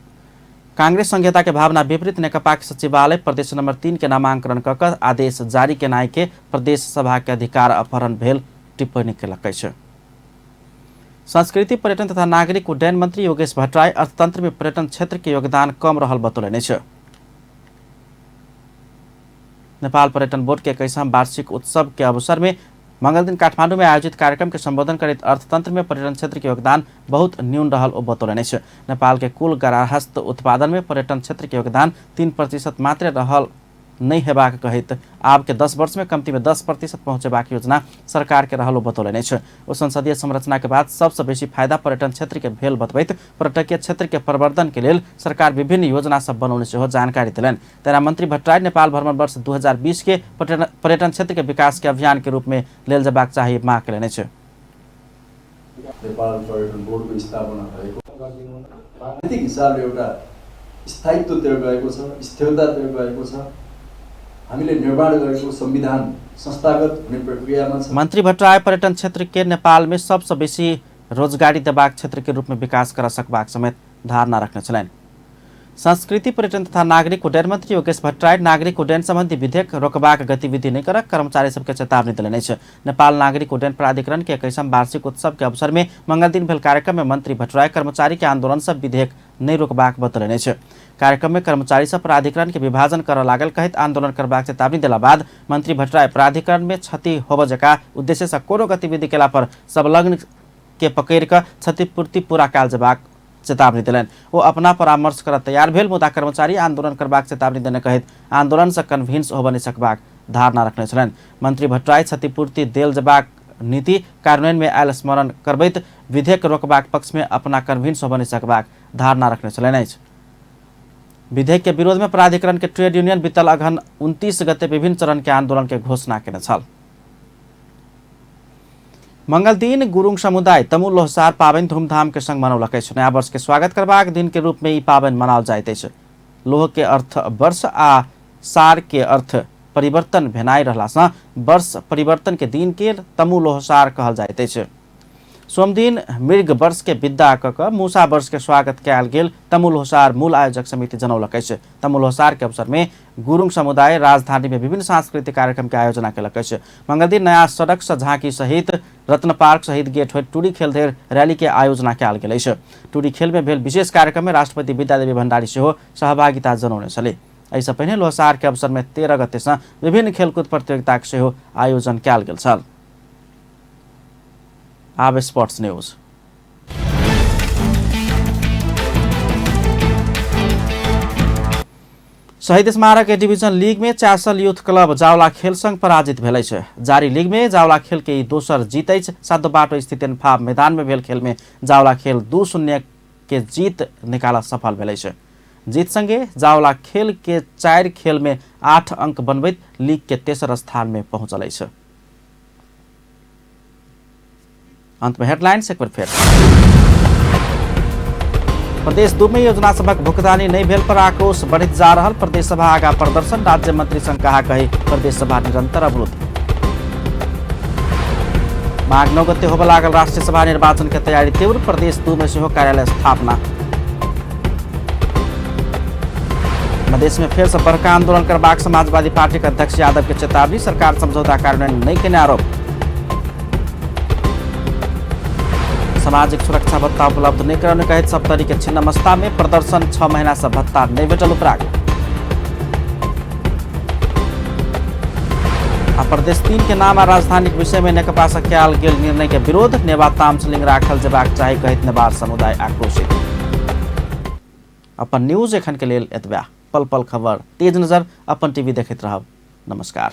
कांग्रेस संघीयता के भावना विपरीत नेकपा के सचिवालय प्रदेश नंबर 3 के नामांकन क आदेश जारी केनाइ के प्रदेश सभा के अधिकार अपहरण भेल टिप्पणी केलक अछि। संस्कृति पर्यटन तथा नागरिक उड्डयन मंत्री योगेश भट्टराई अर्थतंत्र में पर्यटन क्षेत्र के योगदान कम रहल बतौलनि अछि। नेपाल पर्यटन बोर्ड के 21वां वार्षिक उत्सव के अवसर में मंगलदिन काठमांडू में आयोजित कार्यक्रम के संबोधन करैत अर्थतंत्र में पर्यटन क्षेत्र के योगदान बहुत न्यून रहल ओ बतौलनि अछि। नेपाल के कुल गार्हस्थ उत्पादन में पर्यटन क्षेत्र के योगदान 3% मात्र रहल नहीं हेबाक कहैत आब के 10 वर्ष में कम्ती में 10% पहुँचेबाक योजना सरकार के रहल ओ बतौलनि अछि। ओ संसदीय संरचना के बाद सबसँ बेसी फायदा पर्यटन क्षेत्र के भेल बतबैत पर्यटकीय क्षेत्र के प्रवर्धन के लेल सरकार विभिन्न योजना सब बनौने सेहो जानकारी देलनि। तेना मंत्री भट्टराई नेपाल भ्रमण वर्ष 2020 के पर्यटन क्षेत्र के विकास के अभियान के रूप में लेल जेबाक चाही माग केलनि अछि। नेपाल पर्यटन बोर्डको स्थापना भएको राजनीतिक हिसाबले एउटा स्थायित्वतिर गएको छ, स्थिरतातिर गएको छ। हामीले निर्माण गरेको संविधान संस्थागत हुने प्रक्रियामा छ। मंत्री भट्टराई पर्यटन क्षेत्र के नेपाल में सबसँ बेसी रोजगारी देबाक क्षेत्र के रूप में विकास कर सकबाक समेत धारणा रखने छलनि। संस्कृति पर्यटन तथा नागरिक उड्डयन मंत्री योगेश भट्टराई नागरिक उड्डयन संबंधी विधेयक रोकबाक गतिविधि नहि करक कर्मचारी सबके चेतावनी देलनि अछि। नेपाल नागरिक उड्डयन प्राधिकरण के 21वां वार्षिक उत्सव के अवसर में मंगलदिन भेल कार्यक्रम में मंत्री भट्टराई कर्मचारी के आंदोलन से विधेयक नहि रोकबाक बतौलनि अछि। कार्यक्रम में कर्मचारी सब प्राधिकरण के विभाजन कर लागल कहैत आंदोलन करबाक चेतावनी देला बाद मंत्री भट्टराई प्राधिकरण में क्षति होबय जका उद्देश्य से कोनो गतिविधि केला पर संलग्न के पकड़ि कऽ क्षतिपूर्ति पूरा कयल जेबाक चेतावनी देलनि। ओ अपना परामर्श कर तैयार भेल मुदा कर्मचारी आंदोलन करबाक चेतावनी देने कहैत आंदोलन से कन्विंस होबय नहि सकबाक धारणा रखने छलनि। मंत्री भट्टराई क्षतिपूर्ति देल जेबाक नीति कार्यान्वयन में आयल स्मरण करबैत विधेयक रोकबाक पक्ष में अपना कन्विंस होबय नहि सकबाक धारणा रखने छलनि अछि। विधेयक के विरोध में प्राधिकरण के ट्रेड यूनियन बीतल अगहन 29 गते विभिन्न चरण के आंदोलन के घोषणा केने छल। मंगलदिन गुरुङ समुदाय तमु लोहसार पाबनि धूमधाम के संग मनौलक अछि। नया वर्ष के स्वागत करबाक दिन के रूप में ई पाबनि मनाओल जाइत अछि। लोह के अर्थ वर्ष आ सार के अर्थ परिवर्तन भेनाइ रहला सँ वर्ष परिवर्तन के दिन के तमु लोहसार कहल जाइत अछि। सोमदिन मृग वर्ष के विदा क क मूसा वर्ष के स्वागत कयल गेल तमु लोहसार मूल आयोजक समिति जनौलक अछि। तमु लोहसार के अवसर में गुरुङ समुदाय राजधानी में विभिन्न सांस्कृतिक कार्यक्रम के आयोजना केलक अछि। मंगलदिन नया सड़क सँ झांकी सहित रत्न पार्क सहित गेट होइत टुरी खेल धरि रैली के आयोजना कयल गेल अछि। टुरी खेल में भेल विशेष कार्यक्रम में राष्ट्रपति विद्यादेवी भण्डारी सेहो सहभागिता जनौने छलीह। एहिसँ पहिने लोहसार के अवसर में 13 गते सँ विभिन्न खेलकूद प्रतियोगिताक सेहो आयोजन कयल गेल छल। आब स्पोर्ट्स न्यूज। शहीद स्मारक ए डिवीजन लीग में चासल यूथ क्लब जावला खेल संग पराजित भेल अछि। जारी लीग में जावला खेल के ई दोसर जीत अछि। सातो बाटो स्थित एनफाब मैदान में भेल खेल में जावला खेल 2-0 के जीत निकाल सफल भेल अछि। जीत संगे जावला खेल के 4 खेल में 8 अंक बनबैत लीग के तेसर स्थान में पहुंचल अछि। अंत में हेडलाइंस एक बार फिर। प्रदेश 2 में योजना सभक भुगतानी नहीं भेल पर आक्रोश बढ़ित जा रहल। प्रदेश सभा आगा प्रदर्शन, राज्य मंत्री संग कहा कही प्रदेश सभा निरंतर अवरुद्ध। माघ 9 गते होबय लागल राष्ट्रीय सभा निर्वाचन के तैयारी तीव्र। प्रदेश 2 में सेहो कार्यालय स्थापना। मधेश में फेर से बड़का आंदोलन करबाक समाजवादी पार्टी के अध्यक्ष यादव के चेतावनी, सरकार समझौता कार्यान्वयन नहीं केने आरोप। सामाजिक सुरक्षा भत्ता उपलब्ध नहीं कराने कहैत सप्तरी के छिन्नमस्ता में प्रदर्शन, 6 महीना से भत्ता नहीं भेटल उपराग। आ प्रदेश 3 के नाम आ राजधानी के विषय में नेकपा से कयल गेल निर्णय के विरोध, नेवा तामसलिंग राखल जेबाक चाही कहैत नेवार समुदाय आक्रोशित। अपन न्यूज एखन के लेल एतबा। पल पल खबर तेज नजर अपन टीवी देखैत रहब। नमस्कार।